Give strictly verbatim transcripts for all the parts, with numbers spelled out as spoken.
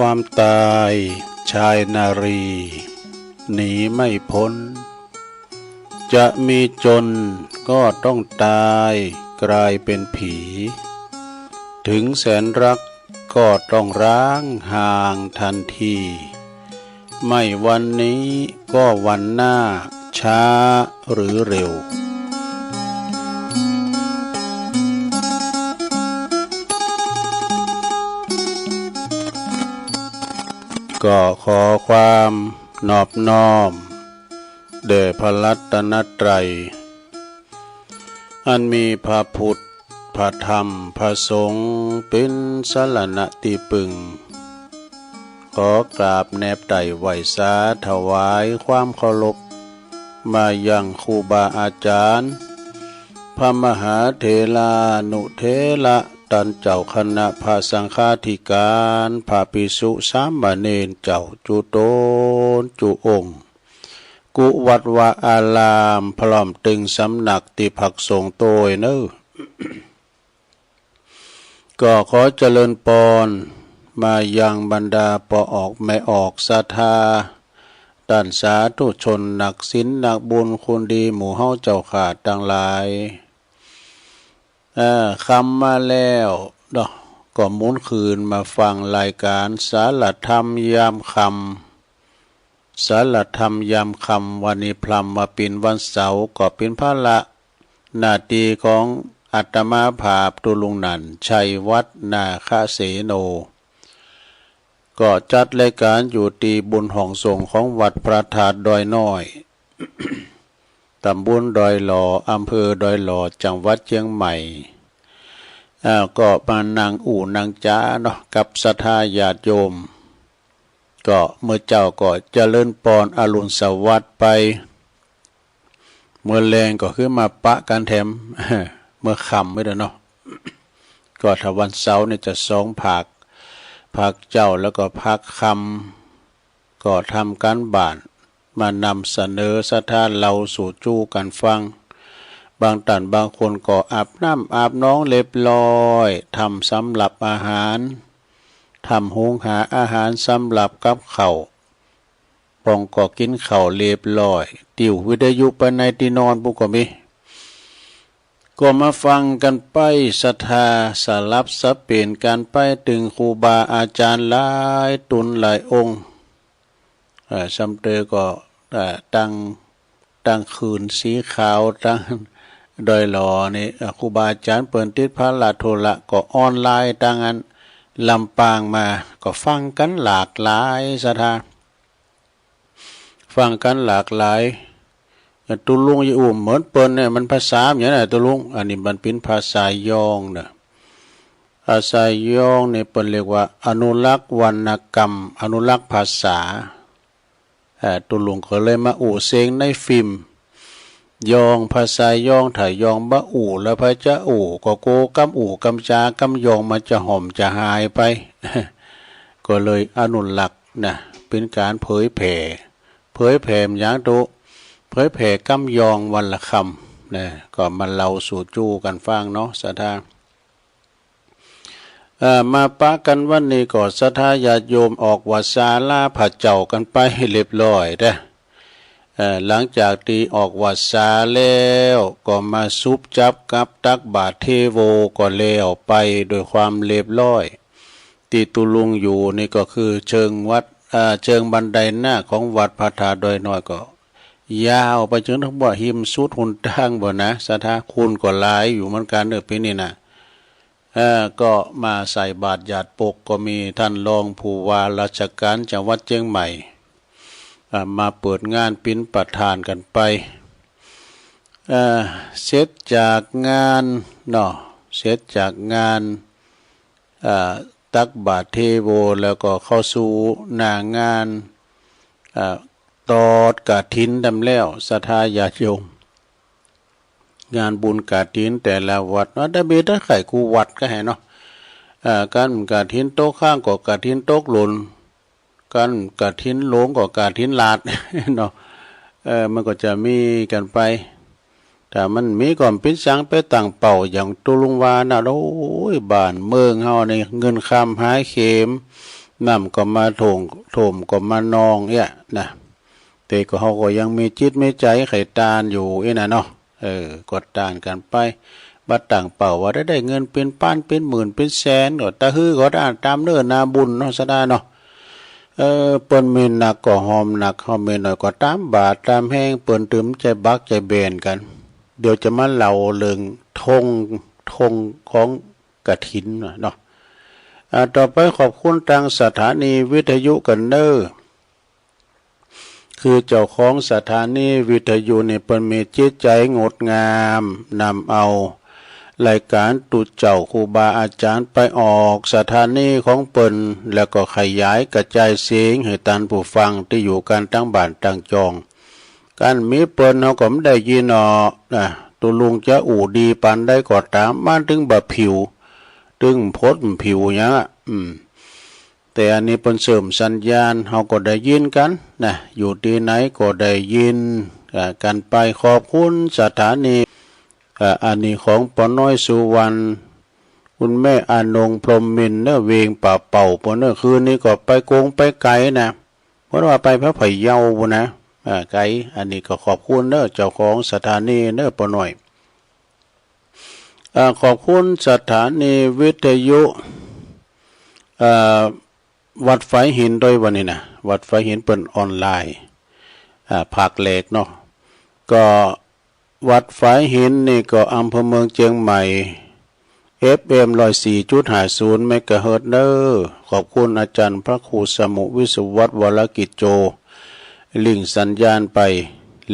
ความตายชายนารีหนีไม่พ้น จะมีจนก็ต้องตายกลายเป็นผี ถึงแสนรักก็ต้องร้างห่างทันที ไม่วันนี้ก็วันหน้า ช้าหรือเร็ว ก็ขอความนอบน้อมแด่พระรัตนตรัย อันมีพระพุทธ พระธรรม พระสงฆ์ เป็นสรณะที่พึ่ง ขอกราบแนบไต่ไหว้สาถวายความเคารพ มายังครูบาอาจารย์ พระมหาเถรานุเถระ ต้านเจ้าคณะพระสังฆาธิการ พระภิกษุสามเณรเจ้าจุ๊ต๋นจุ๊องค์ กู้วัดวาอาราม พร้อมตึงสำนักตี้พักสงฆ์โตยเน่อ ก็ขอเจริญปอนมายังบรรดาป้อออกแม่ออกศรัทธา ต้านสาธุชนนักศีลนักบุญคุณดีหมู่เฮาเจ้าข้าตังหลาย เอ่อ ค่ำมาแล้วเนาะ ก็หมุนคืนมาฟังรายการสารธรรมยามค่ำ สารธรรมยามค่ำ วันนี้พร่ำว่าเป๋นวันเสาร์ ก็เป๋นภาระหน้าตี้ของอาตมาภาพ ตุ๊ลุงนันท์ ชัยวัฒน์ นาคเสโน ก็จัดรายการอยู่ตี้บุญห้องสงฆ์ของวัดพระธาตุดอยน้อย ตำบลดอยหล่อ อำเภอดอยหล่อ จังหวัดเชียงใหม่ อ่า ก็มานั่งอู้นั่งจ๋าเนาะ กับศรัทธาญาติโยม ก็เมื่อเจ๊าก็เจริญปอนอรุณสวัสดิ์ไป เมื่อแลงก็คือมาปะกั๋นแถม เมื่อค่ำไว้เด้อเนาะ ก็ถ้าวันเสาร์นี่จะสองภาค ภาคเจ๊าแล้วก็ภาคค่ำ ก็ทำการบ้าน มานำเสนอศรัทธาเล่าสู่จู๊กั๋นฟัง บางต้านบางคนก็อาบน้ำอาบหนองเรียบร้อย ทำสำรับอาหาร ทำหุงหาอาหารสำรับกับข้าว ปองก็กิ๋นข้าวเรียบร้อย ติ้ววิทยุไปในตี้นอนปุ้นก็มี ก็มาฟังกั๋นไปศรัทธา สลับสับเปลี่ยนกั๋นไป ตึงครูบาอาจ๋ารย์หลายตุ๊นหลายองค์ เอ่อ ซ้ำเตอก็ เอ่อ ตัง ตังคืนสีขาว ตังดอยหล่อนี่ เอ่อ ครูบาอาจ๋ารย์เปิ้นติดภาระธุระ ก็ออนไลน์ตังอันลำปางมา ก็ฟังกั๋นหลากหลายศรัทธา ฟังกั๋นหลากหลาย ตุ๊ลุงยาอู้เหมือนเปิ้นเนี่ย มันภาษาอย่างนั้นตุ๊ลุง อันนี้มันเป๋นภาษายองเน่อ ภาษายองนี่เปิ้นเรียกว่าอนุรักษ์วรรณกรรม อนุรักษ์ภาษา เอ่อ ตุ๊ลุงก็เลยมาอู้เสียงในฟิล์ม ยอง ภาษายอง ถ้ายองบ่อู้แล้วไผจะอู้ ก็โกกำอู้กำจากำยองมันจะห่อมจะหายไป ก็เลยอนุรักษ์นะ เป๋นก๋านเผยแผ่ เผยแผ่หยังตุ๊ เผยแผ่กำยองวันละคำนะ ก็มาเล่าสู่จู๊กั๋นฟังเนาะศรัทธา เอ่อ มาปะกั๋นวันนี้ก็ศรัทธาญาติโยมออกวัดศาลาพระเจ้ากั๋นไปเรียบร้อยเด้อ เอ่อ หลังจากตี้ออกวัดศาแล้ว ก็มาสุบจับกับตักบาตรเทโวก็แล้วไปโดยความเรียบร้อย ตี้ตุ๊ลุงอยู่นี่ก็คือเชิงวัด เอ่อ เชิงบันไดหน้าของวัดพระธาตุดอยน้อย ก็ยาวไปจนถึงบ่าฮิมสุดหนตางบ่นะศรัทธา คนก็หลายอยู่เหมือนกั๋นเน่อปี๋นี้นะ เอ่อ ก็มาใส่บาตรหยาดปก ก็มีต้านรองผู้ว่าราชก๋านจังหวัดเชียงใหม่ อ่า มาเปิดงานเป๋นประธานกั๋นไป เอ่อ เสร็จจากงานเนาะ เสร็จจากงาน เอ่อ ตักบาตรเทโวแล้วก็เข้าสู่หน้างาน เอ่อ ตอดกฐินแต๊มแล้วศรัทธาญาติโยม งานบุญกฐินแต่ละวัดเนาะ แต่มีตั้งไข่กู้วัดก็แหเนาะ เอ่อ ก๋านกฐินตกค้างก็กฐินตกหล่น ก๋านกฐินหลงก็กฐินหลาดเนาะ เอ่อ มันก็จะมีกั๋นไป ถ้ามันมีก็เป๋นสังไปตั้งเป้าอย่างตุ๊ลุงว่านะ โอ๊ย บ้านเมืองเฮานี่เงินคำหายเข็ม Nam ko ma tong, tom ko ma nong, ja, na. Te ko ha ko yang mi jit mi jai kai tan yu i na no. เออ ก็ตานกันไป บ่ตังเป้าว่าได้ได้เงินเป็นปันเป็นหมื่นเป็นแสน ก็ตะหื้อก็ได้ตามเนื้อนาบุญเนาะ สะดาเนาะ เออ เปิ้นมีหนักก็หอมหนัก เฮามีน้อยก็ตามบาทตามแฮง เปิ้นตื่มใจบักใจแบนกัน เดี๋ยวจะมาเล่าเรื่องธง ธงของกฐินเนาะ อ่า ต่อไปขอบคุณทางสถานีวิทยุกันเน้อ คือเจ้าของสถานีวิทยุนี่เปิ้นมีจิตใจงดงาม นำเอารายการตุ๊เจ้าครูบาอาจารย์ไปออกสถานีของเปิ้น แล้วก็ขยายกระจายเสียงให้ต้านผู้ฟังตี้อยู่กันตังบ้านตังจอง กันมีเปิ้นเฮาก็บ่ได้ยินออกนะ ตุ๊ลุงจะอู้ดีปานใดก็ต๋าม มันตึงบ่ผิว ตึงพดผิวหยังอะ อืม แต่อันนี้เปิ้นเสริมสัญญาณ เฮาก็ได้ยินกันนะ อยู่ตี้ไหนก็ได้ยิน อ่า กันไป ขอบคุณสถานี อ่า อันนี้ของป้อน้อยสุวรรณ คุณแม่อานงพรหมมินทร์เน้อ เวียงป่าเป่า ป้อเน้อ คืนนี้ก็ไปกงไปไก๋นะ เพราะว่าไปพระพะเยานะ อ่า ไก๋ อันนี้ก็ขอบคุณเน้อ เจ้าของสถานีเน้อ ป้อน้อย อ่า ขอบคุณสถานีวิทยุ อ่า วัดฝายหินด้วยวันนี้นะ วัดฝายหินเปิ้นออนไลน์ อ่า ภาคแรกเนาะ ก็วัดฝายหินนี่ก็อำเภอเมืองเจียงใหม่ เอฟเอ็ม ร้อยสี่จุดห้าศูนย์ เมกะเฮิรตซ์เน้อ ขอบคุณอาจารย์พระครูสมุวิศวัตร วรกิจโจ ลิงก์สัญญาณไป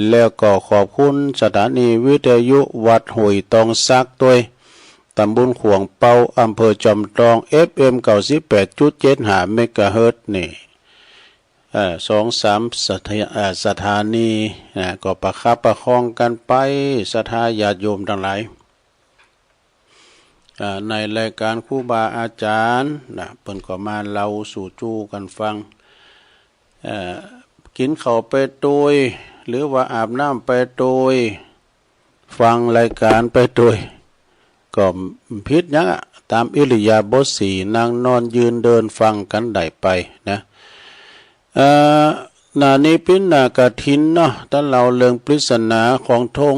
แล้วก็ขอบคุณสถานีวิทยุวัดห้วยตองสักด้วย ตำบลขวางเปา อำเภอจอมทอง เอฟเอ็ม เก้าสิบแปดจุดเจ็ดห้า เมกะเฮิรตซ์นี่ เอ่อ สองสามสถา- เอ่อ สถานีนะ ก็ประคับประคองกันไป ศรัทธาญาติโยมทั้งหลาย อ่า ในรายการครูบาอาจารย์นะ เปิ้นก็มาเล่าสู่จู้กันฟัง เอ่อ กินข้าวไปตวย หรือว่าอาบน้ำไปตวย ฟังรายการไปตวย ก็ผิดหยังอะ ตามอิริยาบถสี่ นั่งนอนยืนเดินฟังกันได้ไปนะ เอ่อ หน้านี้ปิ้นหน้ากฐินเนาะ ถ้าเล่าเรื่องปริศนาของธง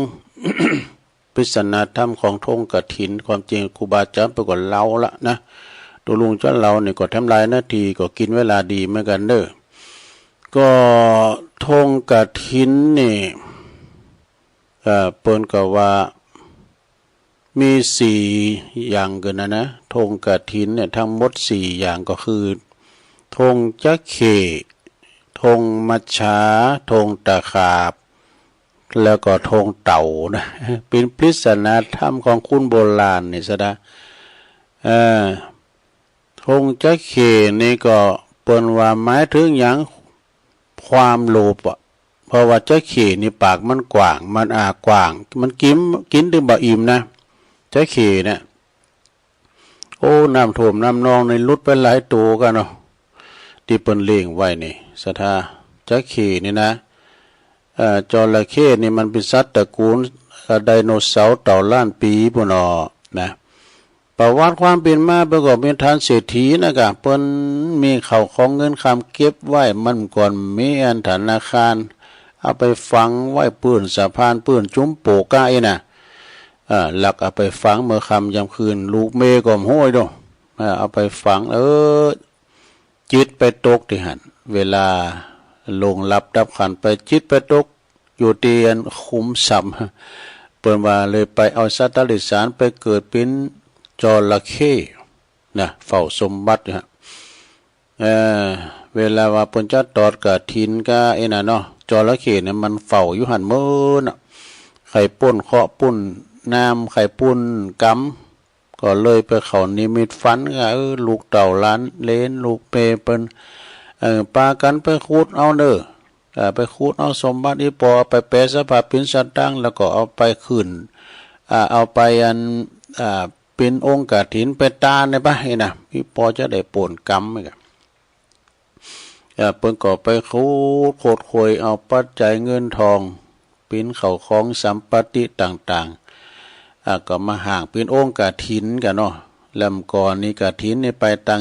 ปริศนาธรรมของธงกฐิน ความจริงครูบาอาจารย์เปิ้นก็เล่าละนะ ตุ๊ลุงจะเล่านี่ก็ทำลายนาที ก็กินเวลาดีเหมือนกันเน้อ ก็ธงกฐินนี่ เอ่อ เปิ้นก็ว่ามีสี่อย่างกันนะนะ ธงกฐินเนี่ยทั้งหมดสี่อย่างก็คือ ธงจระเข้ ธงมัจฉา ธงตะขาบ แล้วก็ธงเต่านะ เป็นปริศนาธรรมของคนโบราณนี่ซะนะ เอ่อ ธงจระเข้นี่ก็เปิ้นว่าหมายถึงหยัง ความโลภอะ เพราะว่าจระเข้นี่ปากมันกว้าง มันอ้ากว้าง มันกิ๋น กิ๋นตึงบ่อิ่มนะ จระเข้เนี่ย โอ้ น้ำท่วมน้ำนองนี่หลุดไปหลายตัวกันเนาะ ตี้เปิ้นเลี้ยงไว้นี่ ศรัทธา จระเข้นี่นะ เอ่อ จระเข้นี่มันเป็นสัตว์ตระกูล เอ่อ ไดโนเสาร์ เต่าล้านปีพู้นเนาะนะ ประวัติความเป็นมา เปิ้นก็เป็นท่านเศรษฐีนะกะ เปิ้นมีข้าวของเงินคำเก็บไว้ มันก่อนมีอันธนาคาร เอาไปฝังไว้ปื้นสะพาน ปื้นจุมโปกะอี้นะ เอ่อ ลักเอาไปฝังเมื่อค่ำยามคืน ลูกเมย์ก็บ่ฮู้ดอก เอ่อ เอาไปฝัง เออ จิตไปตกตี้หั้น เวลาล่วงลับดับขันธ์ไป จิตไปตกอยู่ตี้อันขุมทรัพย์ เปิ้นว่าเลยไปเอาสัตว์เดรัจฉานไปเกิดเป็นจระเข้นะ เฝ้าสมบัติอยู่หั้น เอ่อ เวลาว่าเปิ้นจะตอดกฐินกะไอ้นั่นเนาะ จระเข้เนี่ยมันเฝ้าอยู่หั้นเมิดน่ะ ใค่ป้นเคราะห์ป้นน้ำ ใค่ป้นกรรม ก็เลยไปเข้านิมิตฝันกะ เออ ลูกเต้าหลานเหลน ลูกเมย์เปิ้น เออ ปากั๋นไปขุดเอาเน้อ เออ ไปขุดเอาสมบัติ อี่ปอเอาไปแปลสภาพเป๋นสตางค์ แล้วก็เอาไปขึ้น อ่า เอาไปอัน อ่า เป๋นองค์กฐินไปตานเนี่ยปะ ไอ้นะ อี่ปอจะได้ป้นกรรมไอ้กะ เอ่อ เปิ้นก็ไปขุดโคตรโคยเอาปัจจัยเงินทอง เป๋นข้าวของสัมปัตติต่างๆ อ่า ก็มาฮ้างเป๋นองค์กฐินกะเนาะ လမ်ၵွၼ်ႇၼီႈၵထိၼ်ႇၼီႈ ပႆတၢင်းၶျူးလမ်ႇမၢၵ်ႈ ပႆတၢင်းၼမ်ႉၵေႃႈ ပႆႁိူဝ်းၵၼ်ပႆၼေႃႈ။ ၸၵ်းၶီႇမၼ်းၵေႃႈ ထဝ်ႈၵႄႇယဝ်ႉၼႆၼေႃႈ ၶဵဝ်ႇမၼ်းထႅင်ႈဝဝ်ႈၽွင်ႈ ဢိုမ်း မၼ်းၽၢႆႇပႆ ၽၢႆႇပႆ တူၺ်းႁိူဝ်းတႅၼ်းၵႂႃႇ ထူဝ်ႈဢိတ်းဢွၼ်ႇ ၵမ်လင်းလိူဝ်ၼၵ်းၵႄႇ ၵေႃႈလႄႈဝႃႈ ဢိူဝ်ႈ ဢီႇပေႃႈ ပႆတူၺ်းသူဢမ်ႇလႆႈလႄႈၼေႃႈ ဢိူဝ်ႈ ထႃႈလႆႈ ဢိူဝ်ႈ တႃႇတၢႆၵၢင်ၼမ်ႉၵၢင်တၢင်းၼႆႉ ဢိူဝ်ႈ ၸႃႉလႆႈ ၸႃႉလႆႈၵေႃႈတၢမ် တႃႇဝႃႈၸႃႉတၢႆၼႆႉၵေႃႈ ထိုင်ဝႃႈ ဢီႇပေႃႈ ပႆဢမ်ႇလႆႈ ၶႃႈၽၸဝ်ႈ ပႆဢမ်ႇလႆႈၵေႃႈ ၶဵၼ်ႁူဝ်ပႆၼေႃႈ ၼႃႈ ၶဵၼ်ႁူဝ်ၸၵ်းၶီႇပႆ ၵေႃႈလႄႈ ပဵၼ်ထူင်ၸၵ်းၶီႇလူး ၼႆႉ ဢၼ်ၼႆႉ တၢမ်ၶူးဝႃးဢႃႇၸၢၼ်ႇလဝ်ႈၾင်ဝႆႉၼႃႈ မၼ်းမီးပရိတ်ႉသၼႃႇ တၢမ်တီႈမႃးတီႈပႆ ၸေႃးတၶေႇ မၢႆထိုင်ၶႂၢမ်းလူပ်ႉ ပေႃးပၢၵ်ႇမၼ်းၵႂၢင်ႇ သတ်ႉထႃးယႃႇယုမ်ႇ ပၢၵ်ႇမၼ်းၵႂၢင်ႇ ၵိၼ်လႄႈ ပေႃးႁူႉၸၵ်းဢိမ်ႇၸၵ်းၵၢႆႇ ဢႃႈ ၶေႃႈထီႉသွင် ၸၶႅပ်ႈ ဢိုမ်း ဢၼ်ၼႆႉ ၵမ်ႈယွင်ႈၼႆႉ ၸၶႅပ်ႈၼႆႉၼႃႈ ဢႃႈ လိုဝ်ဝႃႈ တၶၢပ်ႇ ဢိုမ်း ၸၶႅပ်ႈၼႆႉ ၼႆႉ ပေႃးတူၺ်း ဢူဝ်ႈ ၽႂ်ဢမ်ႇၵိူဝ်ႈ မၼ်းၶူပ်းၵႃႈ တူၺ်းလူင်းၵိူဝ်ႈမႃးယဝ်ႉၼႃႈ ပေႃးတူၺ်း လႆႈလပ်းၶိုၼ်းႁူင် လႄႈ ပေႃးမီးၶွင်ၵႄႇၼႆႉ မၼ်းႁၢႆယၢင်ႇပိတ်းထိင်းၼႃႈ သတ်ႉထႃး ၵၢၼ်ဝႃႈ ၸၶႅပ်ႈၶူပ်းဢိူဝ်ႈၼႃႈ ပိူၼ်ႈဢဝ်ပႆၵိတ်ႇ ဢဝ်ဢၼ်ယၢင်ႇ မၼ်းၵူၺ်းသီႇပဝ်ႇဢႃႈ ႁူႉၸၵ်းဢဝ်လူင်း ၵူၺ်းသီႇပဝ်ႇဢႃႈ မၼ်းၵူၺ်းတဵတ်ႈၼႃႈၵႃႈ ၵမ်ႈယွင်ႈ ပေႃးဝႃႈ မၼ်းၵူၺ်းသီႇပဝ်ႇ တမ်ႇယၢင်ႇၼႃႇ တမ်ႇၵူၺ်းသီႇပဝ်ႇၼႃႇ တမ်ႇသုမ်ႇၼႃႇ ဢဝ်ဢၼ်ၵိတ်ႇဢဝ်ၼႃႇ လႄႈ ဢဝ်ယၢင်ႇၶၢဝ်ၶၢဝ်မႃး ပိူဝ်ႈမႃးတႃႇသမၢၼ်ၽႄ တီႈမၼ်းၶူပ်း မၼ်းႁၢႆယၢင်ႇပိတ်းထိင်း ႁဝ်းၵေႃႈ ဢမ်ႇလွင်းၵမ်းလဵဝ်ၼႃႇ ပိူၼ်ႈၼႆႉ ပိူၼ်ႈဝႃႈလၢႆၶူးၼေႃႈ ဢိူဝ်ႈ ဢၼ်ၼႆႉ မၼ်းၸပႄႉၵႂႃႇယၢင်ႇလႂ် မူႇၼေႃႈ ဢိူဝ်ႈ တၶၢပ်ႇၼႆႉ ပိူၼ်ႈမၢႆၶႂၢမ်းဝႃႈသင်၊ ၶႂၢမ်းမၢႆၵေႃႈ ၶိုဝ်ႈၶႂၢမ်းၵူတ်ႇၼႆႉ ပေႃးဝႃႈ ပိတ်ႉမၼ်းၽဵတ်းႁွၼ်ႉ မိူၼ်ၵပ်း ဢႃႈ ၶႂၢမ်းၵူတ်ႇ တီႈမၼ်းၽႅတ်ႇၽဝ် ၸိတ်းၸႂ်ႁဝ်းၼႆႉ။ ၵၢၼ်မၼ်းၶူတ်ႇမၼ်းၵဵတ်ႇၼႆႉ မၼ်းဝႃႈ ၽႂ်ပူႇလႆႈလႃႈ လူင်တႄႉ တႅၼ်းယၢမ်းမၼ်း ၶႂၢင်မူတ်းဢႃႈ ၼႃႈ ၵမ်ပိုဝ်ႉမူတ်းဢႃႈ။ ၼမ်ႉတူၼ်ႈယူႇၵႆၵေႃႈ ၼမ်ႉတူၼ်ႈပႃႇၵုတ်ႉဢႃႈၼေႃႈ ၶၼ်ႇထူဝ်ႇ ၶူၼ်ႇထူဝ်ႇၼၼ်ႉၼႃႈ။ ၶႂၢမ်းၶူတ်ႇ ၶႂၢမ်းၵဵတ်ႇ မေႃးႁူဝ် တေႃးသေႃး ႁုၼ်ႇႁၢၼ်ၽၼ်းလႅၼ်ႈ ထမ်းပႆ လူၺ်ႈၶႂၢမ်းႁူႉသိုၵ်းတူဝ် မိင်ႈၵမ်းလဵဝ်ၼႃႇ။ ဢိူဝ်ႈ မၼ်း မၼ်းၼၼ်ႉ ဢႃႈ ၶူတ်ႇၵမ်းလဵဝ်ၼႃႇ။ လႄႈ မၼ်းၵေႃႈ လူၺ်ႈၽင်ႇၽိူဝ်ႇပႆ လီဢမ်ႇလီ ၶႂၢမ်းၶူတ်ႇၼႆႉ ဢၢတ်ႇၸႃႉတိတ်းၶေႃးၵေႃႈလႆႈ သတ်ႉထႃး ယၢတ်ႈယုမ်ႇတင်းလၢႆ ၼေႃႈ။ တၶၢပ်ႇၼႆႉ မၢႆထိုင် ၶႂၢမ်းၵူတ်ႇ ၶႂၢမ်းၶူတ်ႇ ၶႂၢမ်း ၶႂၢမ်းမေႃးႁူဝ် တေႃးသေႃးၼႃႇ မီးမိူၼ်ၵပ်းပိတ်ႉ ပိတ်ႉ ဢိူဝ်ႈ ၶွင်တၶၢပ်ႇၼႃႇ မၼ်းႁွၼ်ႉၽႅတ်ႇႁွၼ်ႉ ဢႃႈ ၶေႃႈၶႂၢမ်းၵူတ်ႇၼႆႉ မၼ်းၽႅတ်ႇၽဝ်ၸိတ်းၸႂ်။ ဢႃႈ တေႃႇပႆ ၶေႃႈထီႉသၢမ် ၼၢင်းမၸ်ႉၸႃႇၼႆႉလူး ပႄႇဝႃႈသင်ၼႆ သတ်ႉထႃး ၼၢင်းမၸ်ႉၸႃႇၼႆႉ ဢူဝ်ႈ မၸ်ႉၸႃႇၼႆႉၵေႃႈ ၶိုဝ်းမၼ်းငၢမ်းမိူၼ်ၵၼ်ၼေႃႈ ၵေႃႈမၢႆထိုင် ၶႂၢမ်းလူင် ဢိူဝ်ႈ ၶႂၢမ်းလူပ်ႉ ၶႂၢမ်းၵူတ်ႇ လႄႈၵေႃႈ ၶႂၢမ်းလူင်ယဝ်ႉၼႆႉ ၼႆႉ တၼ်ႇႁႃသၢမ်ငဝ်ႈယဝ်ႉၼႆႉ ၶႂၢမ်းလူင် ပဵၼ်လူင်သၼေႇ ႁႅင်း ဢိူဝ်ႈ ၶႂၢမ်းငၢမ်း ဢႃႈ လူင်သၼေႇ ၶႂၢမ်းငၢမ်း တီႈၸူၼ်လူင်လႆ ၼႆႉ မၸ်ႉၸႃႇၼႆႉၼႃႇ ဢၼ်ၼႆႉ ၶႂၢမ်းလူင်ၼႃႇ ၶႂၢမ်းလူပ်ႉ ၶႂၢမ်းၵူတ်ႇ ၶႂၢမ်းလူင် ၶႂၢမ်းလူပ်ႉၵေႃႈ ၶိုဝ်းၸၵ်းၶေႇ ၶႂၢမ်းလူပ်ႉ ဢိူဝ်ႈ ၶႂၢမ်းၵူတ်ႇၼၼ်ႉၵေႃႈ ၶိုဝ်းတၶၢပ်ႇ ၶႂၢမ်းလူင်ၼၼ်ႉၵေႃႈ ၶိုဝ်း ဢိူဝ်ႈ မၸ်ႉၸႃႇ လႄႈ ၶေႃႈထီႉသီႇ တဝ်ႇၼႆႉ မၢႆထိုင်သင်၊ တဝ်ႇၼႆႉ ၶိုၼ်းလီႁိူၺ်း၊ တဝ်ႇၼႆႉ လီၸိူင်ႉႁိုဝ်၊ တဝ်ႇၼႆႉ မၢႆထိုင် သတိဝႃႈၼႃႇ၊ ရဝၢင်ႇႁၵ်ႉသႃ ဢႃႇယတၼ တင်းႁူၵ်း၊ လုတ်းတဝ်ႇတီႈႁူတ်း ဢဝႃႇယဝ သွၼ်ႈၶဝ်ႈၼႂ်းၵႃႈတွင်ႉ၊ တဝ်ႇၼႆႉ ယႃႇ ယႃႇပႆႁူတ်းႁူဝ်ယူႇၼႂ်းၵႃႈတွင်ႉလႄႈ၊ ပိူၼ်ႈဝႃႈၼေႃႈ၊ တဝ်ႇၼႆႉ မၼ်း မၼ်းၼၼ်ႉ ပဵၼ်သတ်းတီႈသထိူၼ်ႇၼမ်ႉ သထိူၼ်ႇပုၵ်ႉၼေႃႈ၊ ပုၵ်ႉမၼ်းၵေႃႈ ၵေႃႈယူႇလႆႈ ၼမ်ႉမၼ်းၵေႃႈယူႇလႆႈ။ ဝေႇလႃႇဝၼ်း တဝ်ႇၼႆႉ မၼ်းတွင်ႈၵူဝ်မႃၶူပ်းလူး ၼႃႇ၊ ပေႃးဝႃႈ ဝေႇလႃႇမႃၸႃႉၶူပ်းမၼ်းၵေႃႈၼႆႉ မၼ်းၸႃႉႁူတ်းႁူဝ်ႁူတ်းတိၼ် မႃၵေႃႈယဵၼ်းယမ်ႁမ်ႉလႆႈ ၼႆႉ၊ တဝ်ႇၼႆႉၼႃႇ မၼ်းမီးသတိဝႃႈ။ ဢိူဝ်ႈ တဝ်ႇတူဝ်ၼႆႉ ယိင်ႈဝႃႈမၼ်းၼၼ်ႉ ဢဝ် ပူႇထူတ်ႈၶွင်မၼ်း ၵႆႉဝိင်ႈသၼႃႇ ဢဝ်ၵပ်းၵႃႈတၢႆႇလႆႈ၊ ပူႇထူတ်ႈၶွင်မၼ်းၼၼ်ႉ ၵေႃႈၼႆႉ ၵႃႈတၢႆႇၵပ်းတဝ်ႇဢႃႈၼေႃႈ၊ ၵႃႈတၢႆႇတိုၼ်ႇတုမ်ႉၵေႃႈ ယၢင်ႇၼႆႉၼႃႇ ၵႃႈတၢႆႇၵပ်းတဝ်ႇ ဢိူဝ်ႈ တႃႇၶႅင်ႇၵပ်းတဝ်ႇၵၼ်ၼေႃႈ။ လႄႈၵေႃႈ လပ်းႁႂ်ႈတိုၼ်ႇၵၼ်ပႃး ဢႃႈ ၽိူဝ်ႇဢၢႆႈတဝ်ႇၵၢၼ်ႉပႆဢႃႈ ဢိူဝ်ႈ ၽိူဝ်ႇႁူႉၶိင်းသတူင်ႇတိုၼ်ႇ ပိူၼ်ႈထိုင်သိၼ်ၸႂ်လႄႈ ဢႃႈ ၼႆႉ ၸႃႉပႆႇပမႃႇတူၺ်းၼႃႈ၊ တဝ်ႇၼႆႉၵေႃႈ ယူႇၼႂ်းသတ်းလူၵ်ႈလၢၼ်ႉပီမိူၼ်ၵၼ်ၼေႃႈ။ ဢိူဝ်ႈ ပိူၼ်ႈဝႃႈ ဢိူဝ်ႈ တၢႆႇၼူဝ်ႇသဝ်ႇ တဝ်ႇလၢၼ်ႉပီ ၼေႃႈ။ ဢိူဝ်ႈ ဢၼ်ၼႆႉပဵၼ်ပရိတ်ႉသၼႃႇထမ်းၼေႃႈ သတ်ႉထႃးယၢတ်ႈယုမ်ႇတင်းလၢႆ ၼမ်သၼိူဝ် သတ်ႉထႃးယၢတ်ႈယုမ်ႇ။ ဢိူဝ်ႈ ပေႃးဝႃႈ သူင်ႇၼႆႉ မၼ်းပဵၼ်သူင်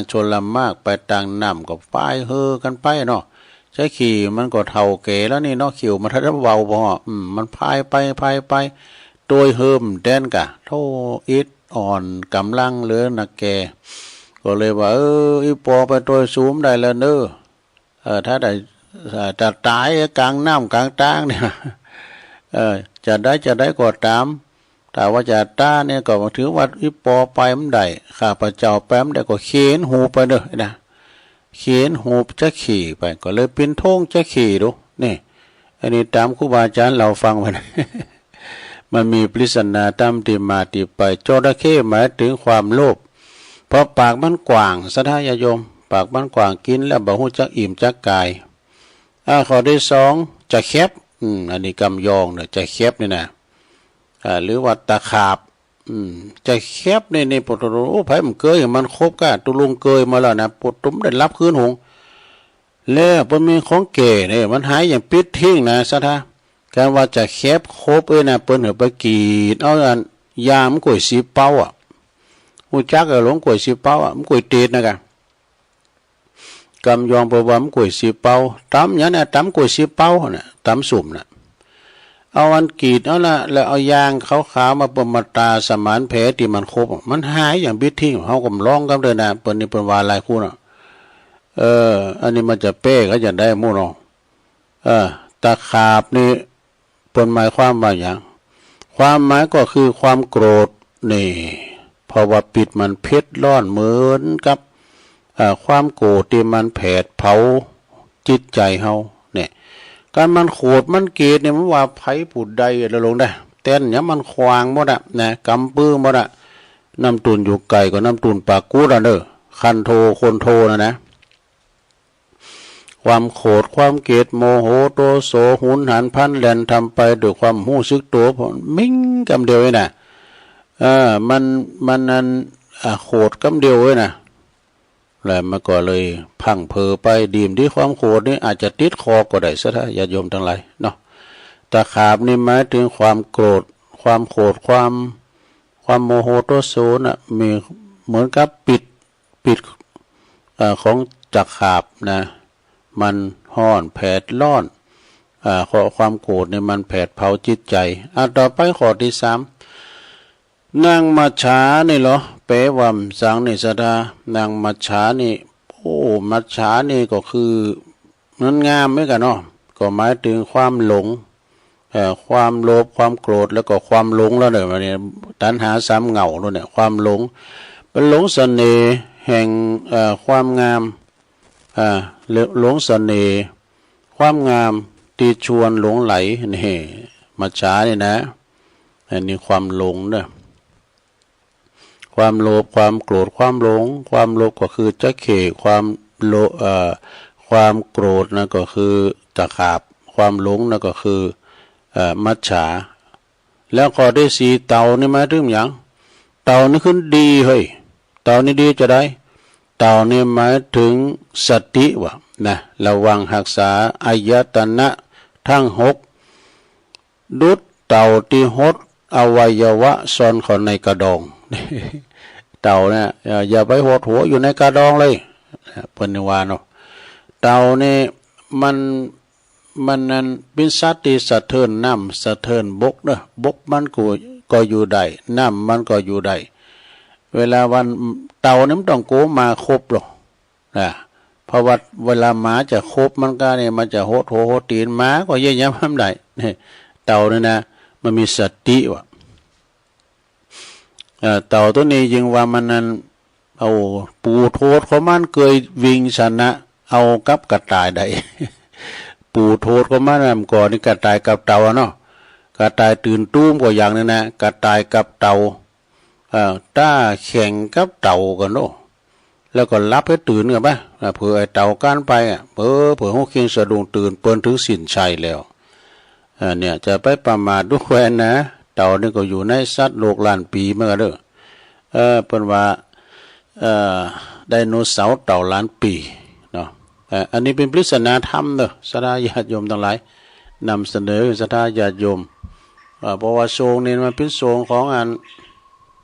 ႇၶွင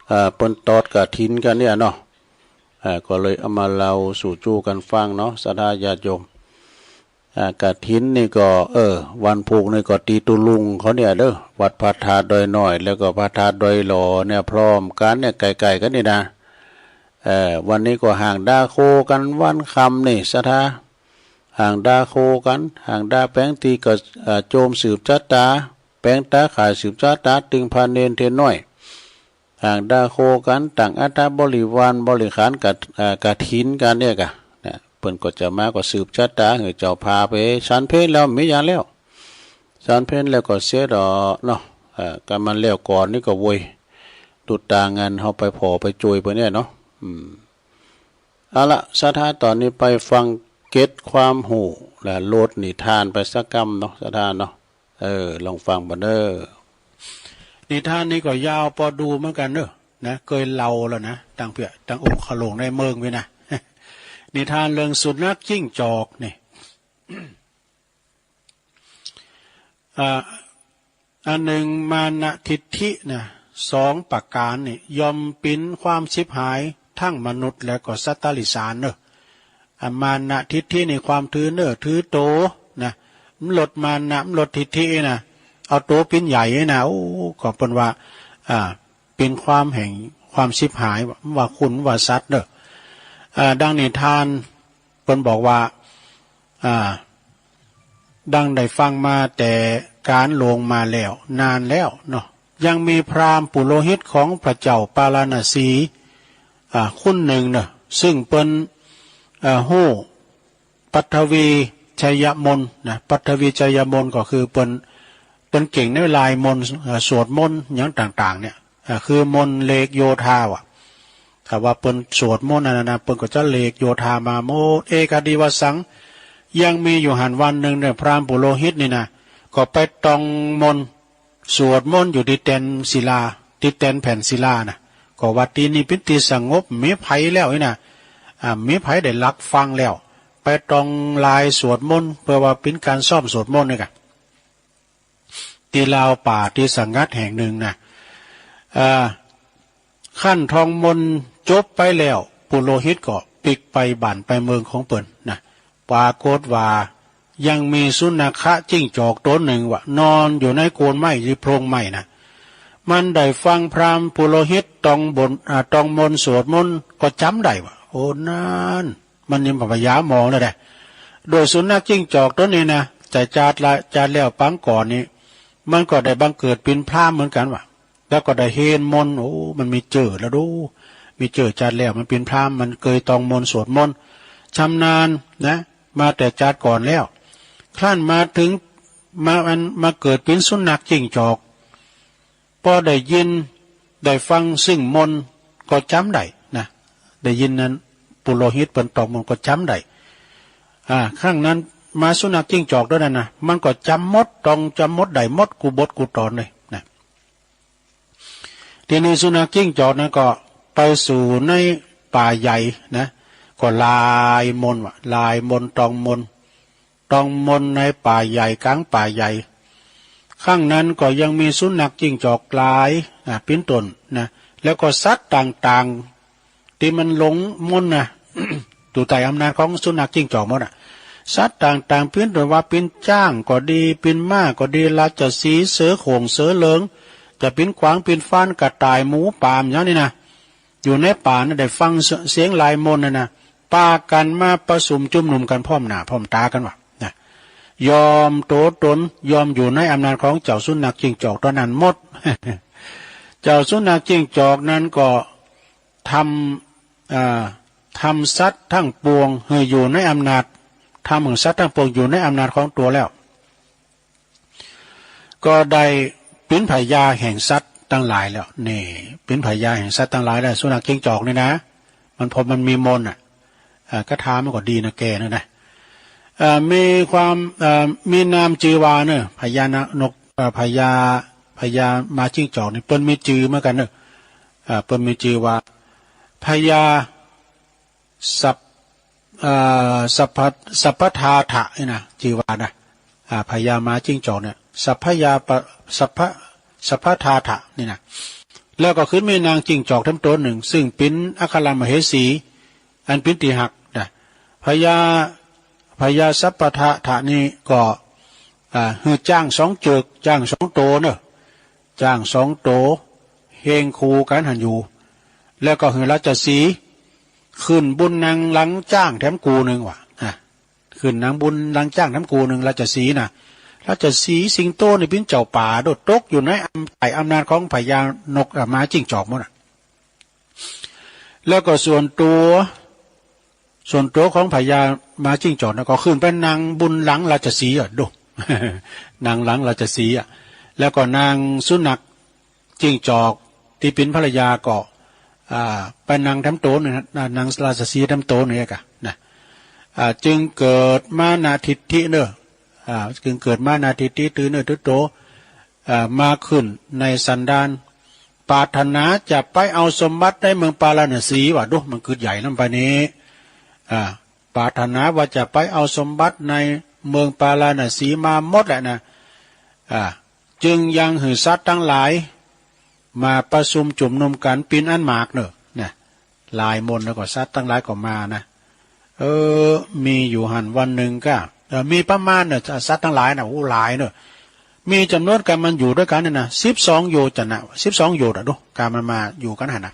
်ဢၼ် เอ่อ เปิ้นตอดกฐินกั๋นเนี่ยเนาะ เอ่อ ก็เลยเอามาเล่าสู่จู้กั๋นฟังเนาะ ศรัทธาญาติโยม อ่า กฐินนี่ก็ เออ วันพุธนี่ก็ตี้ตุ๊ลุงเขาเนี่ยเด้อ วัดพระธาตุดอยน้อย แล้วก็พระธาตุดอยหล่อเนี่ย พร้อมกั๋นเนี่ย ใก้ๆ กั๋นนี่นะ เออ วันนี้ก็ห่างดาโคกั๋นวันค่ำนี่ ศรัทธา ห่างดาโคกั๋น ห่างดาแป๋งตี้ก็ เอ่อ โจมสืบชะตา แป๋งต๋าข่ายสืบชะตา ตึงพระเณรเตียน้อย ห่างดาโคกั๋น ตั้งอัฐบริวารบริขารกะ เอ่อ กฐินกั๋นเนี่ยกะ เนี่ย เปิ้นก็จะมาก็สืบชะตา หื้อเจ้าพาไปฉันเพลแล้ว มีอย่างแล้ว ฉันเพลแล้วก็เสร็จดอกเนาะ เอ่อ กั๋นมันแล้วก่อนนี่ก็โวย ตุ๊ดตางานเฮาไปผ่อไปจ้วยเปิ้นเนี่ยเนาะ อืม เอาละ ศรัทธา ต๋อนนี้ไปฟังเกร็ดความฮู้ และโลดนิทานไปสักกำเนาะ ศรัทธาเนาะ เออ ลองฟังบ่าเน้อ นิทานนี้ก็ยาวปอดูเหมือนกั๋นเน้อ นะ เกยเล่าแล้วนะ ตังเปื้อ ตังองค์ขะหลวงในเมืองวินะ นิทานเรื่องสุนัขจิ้งจอกนี่ อ่า อันหนึ่งมานะทิฏฐินะ สองประก๋านนี่ ย่อมเป๋นความฉิบหาย ตึงมนุษย์และก็สัตว์ติรัจฉานเน้อ อ่า มานะทิฏฐินี่ความถือเน้อถือโตนะ มันลดมานะ มันลดทิฏฐินะ เอาโตเป๋นใหญ่นะ โอ้ ก็เปิ้นว่า อ่า เป๋นความแห่งความฉิบหาย ว่าคนว่าสัตว์เน้อ อ่า ดังนิทาน เปิ้นบอกว่า อ่า ดังได้ฟังมาแต่ก๋าลล่วงมาแล้ว นานแล้วเนาะ ยังมีพราหมณ์ปุโรหิตของพระเจ้าปาราณสี อ่า คนหนึ่งเนาะ ซึ่งเปิ้น อ่า ฮู้ปัทวีชยมนต์นะ ปัทวีชยมนต์ก็คือเปิ้น เปิ้นเก่งในลายมนต์ อ่า สวดมนต์หยังต่างๆ เนี่ย อ่า คือมนต์เลขโยธาว่ะ ถ้าว่าเปิ้นสวดมนต์อันนั้นนะ เปิ้นก็จะเลขโยธามาหมด เอกดีวสัง ยังมีอยู่หั้นวันหนึ่งเนี่ย พราหมณ์ปุโรหิตนี่นะ ก็ไปต้องมนต์ สวดมนต์อยู่ตี้แตนศิลา ตี้แตนแผ่นศิลานะ ก็ว่าตี้นี่เป๋นตี้สงบ บ่มีไผแล้วนี่นะ อ่า บ่มีไผได้ลักฟังแล้ว ไปต้องลายสวดมนต์ เปื้อว่าเป๋นก๋านซ้อมสวดมนต์นี่กะ ตี้ราวป่าตี้สงัดแห่งหนึ่งนะ อ่า คันต้องมนต์จบไปแล้ว ปุโรหิตก็ปิ๊กไปบ้านไปเมืองของเปิ้นนะ ปรากฏว่ายังมีสุนัขะจิ้งจอกตนหนึ่งว่ะ นอนอยู่ในโคนไม้ตี้โพรงไม้นะ มันได้ฟังพราหมณ์ปุโรหิตต้องบน อ่า ต้องมนต์สวดมนต์ก็จ๋ำได้ว่ะ โอ้ นั้น มันยังบ่ปัญญามองแล้วเด้ โดยสุนัขจิ้งจอกตนนี้นะ แต่จาติละ จาติแล้วปางก่อนนี่ มันก็ได้บังเกิดเป๋นพราหมณ์เหมือนกั๋นว่ะ แล้วก็ได้เฮนมนต์ โอ้ มันมีเจ้อแล้วดู มีเจ้อจาติแล้ว มันเป๋นพราหมณ์ มันเกยต้องมนต์สวดมนต์ ชำนาญนะ มาแต่จาติก่อนแล้ว ครั้นมาถึง มา อัน มาเกิดเป๋นสุนัขจิ้งจอก ปอได้ยิน ได้ฟังซึ่งมนต์ก็จ๋ำได้นะ ได้ยินนั้น ปุโรหิตเปิ้นต้องมนต์ก็จ๋ำได้ อ่า ครั้งนั้นมาสุนัขจิ้งจอกตนนั้นนะ มันก็จ๋ำหมด ต้องจ๋ำหมด ได้หมดกู้บทกู้ตอนเลยนะ ตี้นี่สุนัขจิ้งจอกนั้นก็ไปสู่ในป่าใหญ่นะ ก็ลายมนต์ว่ะ ลายมนต์ ต้องมนต์ ต้องมนต์ในป่าใหญ่ ก๋างป่าใหญ่ ครั้งนั้นก็ยังมีสุนัขจิ้งจอกหลาย อ่า เป๋นต้นนะ แล้วก็สัตว์ต่างๆ ตี้มันหลงมนต์นะ อยู่ใต้อำนาจของสุนัขจิ้งจอกหมดน่ะ สัตว์ต่างๆ เป๋นต้นว่าเป๋นจ๊างก็ดี เป๋นม้าก็ดี ราชสีห์ เสือโคร่ง เสือเหลือง จะเป๋นกวาง เป๋นฟาน กระต่าย หมู ปาล์ม อย่างนี้นะ อยู่ในป่านะ ได้ฟังเสียงลายมนต์นะนะ ปากั๋นมาประสุมจุมนุมกั๋นพร้อมหน้าพร้อมต๋ากั๋นว่ะนะ ยอมโตตน ยอมอยู่ในอำนาจของเจ้าสุนัขจิ้งจอกตนนั้นหมด เจ้าสุนัขจิ้งจอกนั้นก็ทำ อ่า ทำสัตว์ทั้งปวงหื้ออยู่ในอำนาจ ทำหื้อสัตว์ทั้งปวงอยู่ในอำนาจของตั๋วแล้ว ก็ได้เป๋นพญาแห่งสัตว์ตังหลายแล้ว นี่ เป๋นพญาแห่งสัตว์ตังหลายแล้ว สุนัขจิ้งจอกนี่นะ มัน เพราะมันมีมนต์น่ะ อ่า คาถามันก็ดีนะแกนะนะ อ่า มีความ อ่า มีนามจื่อว่าเนอะ พญานก อ่า พญา พญาม้าจิ้งจอกนี่ เปิ้นมีจื่อเหมือนกั๋นเนอะ อ่า เปิ้นมีจื่อว่า พญา สัพ เอ่อ สัพพะ สัพพะทาถะนี่นะ จื่อว่านะ อ่า พญาม้าจิ้งจอกเนี่ย สัพพะยาปะ สัพพะ สัพพะทาถะนี่นะ แล้วก็ขึ้นมีนางจิ้งจอกแถมตัวหนึ่ง ซึ่งเป็นอัครมเหสี อันเป็นที่ฮักนะ พญา พญาสัพพะทะนี่ก็ อ่า หื้อจ้างสองเจือก จ้างสองโตเนอะ จ้างสองโต เฮงคู่กันหันอยู่ แล้วก็หื้อราชสีห์ ขึ้นบนหนังหลังจ้างแถมกูหนึ่งว่ะ อ่ะ ขึ้นหนังบนหลังจ้างแถมกูหนึ่ง ราชสีห์นะ ราชสีห์สิงโตนี่เป็นเจ้าป่าโดดตกอยู่ในอำ ใต้อำนาจของพญานก อ่ะ หมาจิ้งจอกหมดอ่ะ แล้วก็ส่วนตัว ส่วนตัวของพญาหมาจิ้งจอกนะก็ขึ้นไปนั่งบนหลังราชสีห์อ่ะดู นั่งหลังราชสีห์อ่ะ แล้วก็นางสุนัข จิ้งจอกที่เป็นภรรยาก็ อ่า ไปนั่งแถมโตนนะ นั่งราชสีห์แถมโตนเนี่ยกะนะ อ่า จึงเกิดมานะทิฏฐิเนอะ อ่า จึงเกิดมานะทิฏฐิตื้อเนอะตื้อโต อ่า มาขึ้นในสันดาน ปรารถนาจะไปเอาสมบัติในเมืองปาราณสีว่ะดู มันคือใหญ่นำไปนี้ อ่า ปรารถนาว่าจะไปเอาสมบัติในเมืองปาราณสีมาหมดแหละนะ อ่า จึงยังหื้อสัตว์ตังหลาย มาประชุมจุมนุมกั๋นเป๋นอันมากเนอะ นะ หลายมนแล้วก็สัตว์ตังหลายก็มานะ เออ มีอยู่หั้นวันหนึ่งก้า เออ มีประมาณเนอะ สัตว์ตังหลายนะ โอ้ หลายเนอะ มีจ๋ำนวนก๋านมันอยู่ตวยกั๋นเนี่ยนะ สิบสองโยชนะ สิบสองโยชน์อะดู ก๋านมันมาอยู่กั๋นหั้นนะ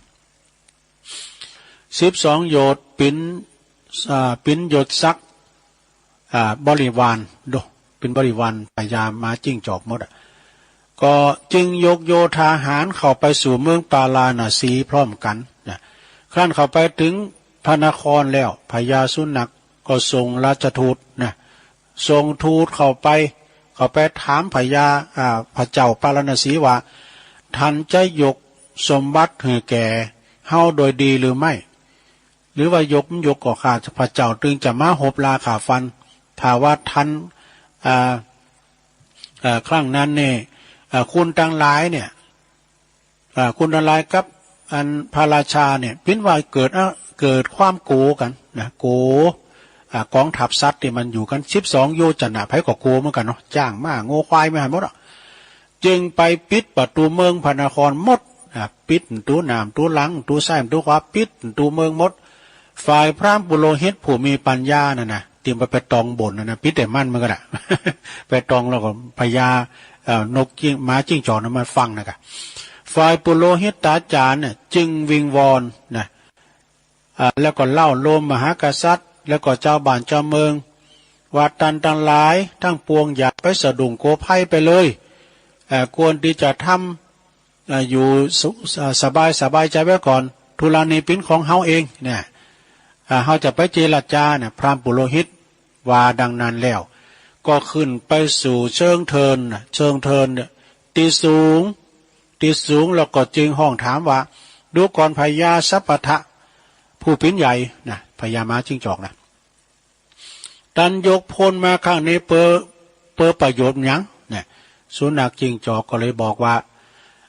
สิบสองโยชน์เป๋น อ่า เป๋นยศศักดิ์ อ่า บริวารโด เป๋นบริวารพญาหมาจิ้งจอกหมดอะ ก็จึงยกโยธาหารเข้าไปสู่เมืองปาราณสีพร้อมกั๋นนะ ครั้นเข้าไปถึงพระนครแล้ว พญาสุนัขก็ส่งราชทูตนะ ส่งทูตเข้าไป เข้าไปถามพญา อ่า พระเจ้าปาราณสีว่า ท่านจะยกสมบัติหื้อแก่เฮาโดยดีหรือไม่ หรือว่ายกบ่ยกก็ข้าพเจ้าตึงจะมาฮบราฆ่าฟัน ถ้าว่าท่าน อ่า อ่า ครั้งนั้นเนี่ย อ่า คุณตังหลายเนี่ย อ่า คุณตังหลายกับอันพระราชาเนี่ย เป๋นว่าเกิด อ่า เกิดความโก๋กั๋นนะ โก๋ อ่า ก๋องทัพสัตว์ตี้มันอยู่กั๋นสิบสองโยชน์นะ ใผก็โก๋เหมือนกั๋นเนาะ จ๊างม้างัวควายมาหั้นหมดอะ จึงไปปิดประตู๋เมืองพระนครหมด อ่ะ ปิดประตู๋หน้า ประตู๋หลัง ประตู๋ซ้าย ประตู๋ขวา ปิดประตู๋เมืองหมด ฝ่ายพราหมณ์ปุโรหิตผู้มีปัญญานั่นนะ ตี้มันไปตองบ่นนั่นนะ ปิดแต่มันมันก็ได้ ไปตองแล้วก็พญา เอ่อ นกจิ้ง หมาจิ้งจอกนั้นมาฟังนะกะ ฝ่ายปุโรหิตาจารย์เนี่ยจึงวิงวอนนะ อ่า แล้วก็เล่าโลมมหากษัตริย์ แล้วก็จาวบ้านจาวเมือง ว่าต้านตังหลายตังปวงอย่าไปสะดุ้งกั๋วภัยไปเลย เอ่อ ควรตี้จะทำ เอ่อ อยู่สุ เอ่อ สบาย สบายใจ๋ไว้ก่อน ธุระนี้เป๋นของเฮาเองเนี่ย อ่า เฮาจะไปเจรจาเนี่ย พราหมณ์ปุโรหิตว่าดังนั้นแล้ว ก็ขึ้นไปสู่เชิงเทินน่ะ เชิงเทินเนี่ย ตี้สูง ตี้สูง แล้วก็จึงฮ้องถามว่า ดูก่อนพญาสัพพะทะ ผู้เป๋นใหญ่นะ พญาหมาจิ้งจอกนะ ต้านยกพลมาครั้งนี้เปื้อ เปื้อประโยชน์หยังเนี่ย สุนัขจิ้งจอกก็เลยบอกว่า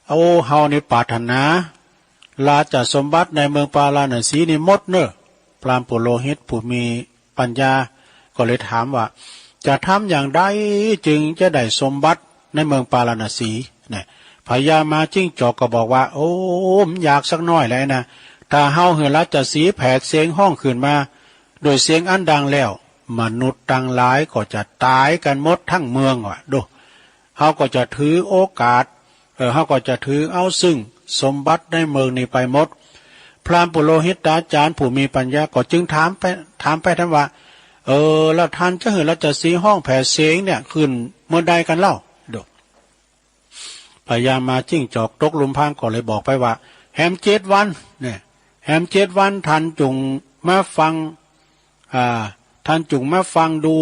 โอ้ เฮานี่ปรารถนาราชสมบัติในเมืองปาราณสีนี่หมดเนอะ พราหมณ์ปุโรหิตผู้มีปัญญาก็เลยถามว่า จะทำอย่างใดจึงจะได้สมบัติในเมืองปาราณสีเนี่ย พญาหมาจิ้งจอกก็บอกว่า โอ้ มันยากสักหน้อยแหละนะ ถ้าเฮาหื้อราชสีห์แผดเสียงฮ้องขึ้นมา ด้วยเสียงอันดังแล้ว มนุษย์ตังหลายก็จะต๋ายกั๋นหมดทั้งเมืองว่ะ ดู เฮาก็จะถือโอกาส เออ เฮาก็จะถือเอาซึ่งสมบัติในเมืองนี้ไปหมด พราหมณ์ปุโรหิตาจารย์ผู้มีปัญญาก็จึงถามไป ถามไปถามว่า เออ แล้วต้านจะหื้อราชสีห์ฮ้องแผดเสียงเนี่ยขึ้นเมื่อใดกั๋นเล่า ดู พญาหมาจิ้งจอกตกลุมพรางก็เลยบอกไปว่า แหมเจ็ดวันเนี่ย แหมเจ็ดวันต้านจุ่งมาฟัง อ่า ต้านจุ่งมาฟังดู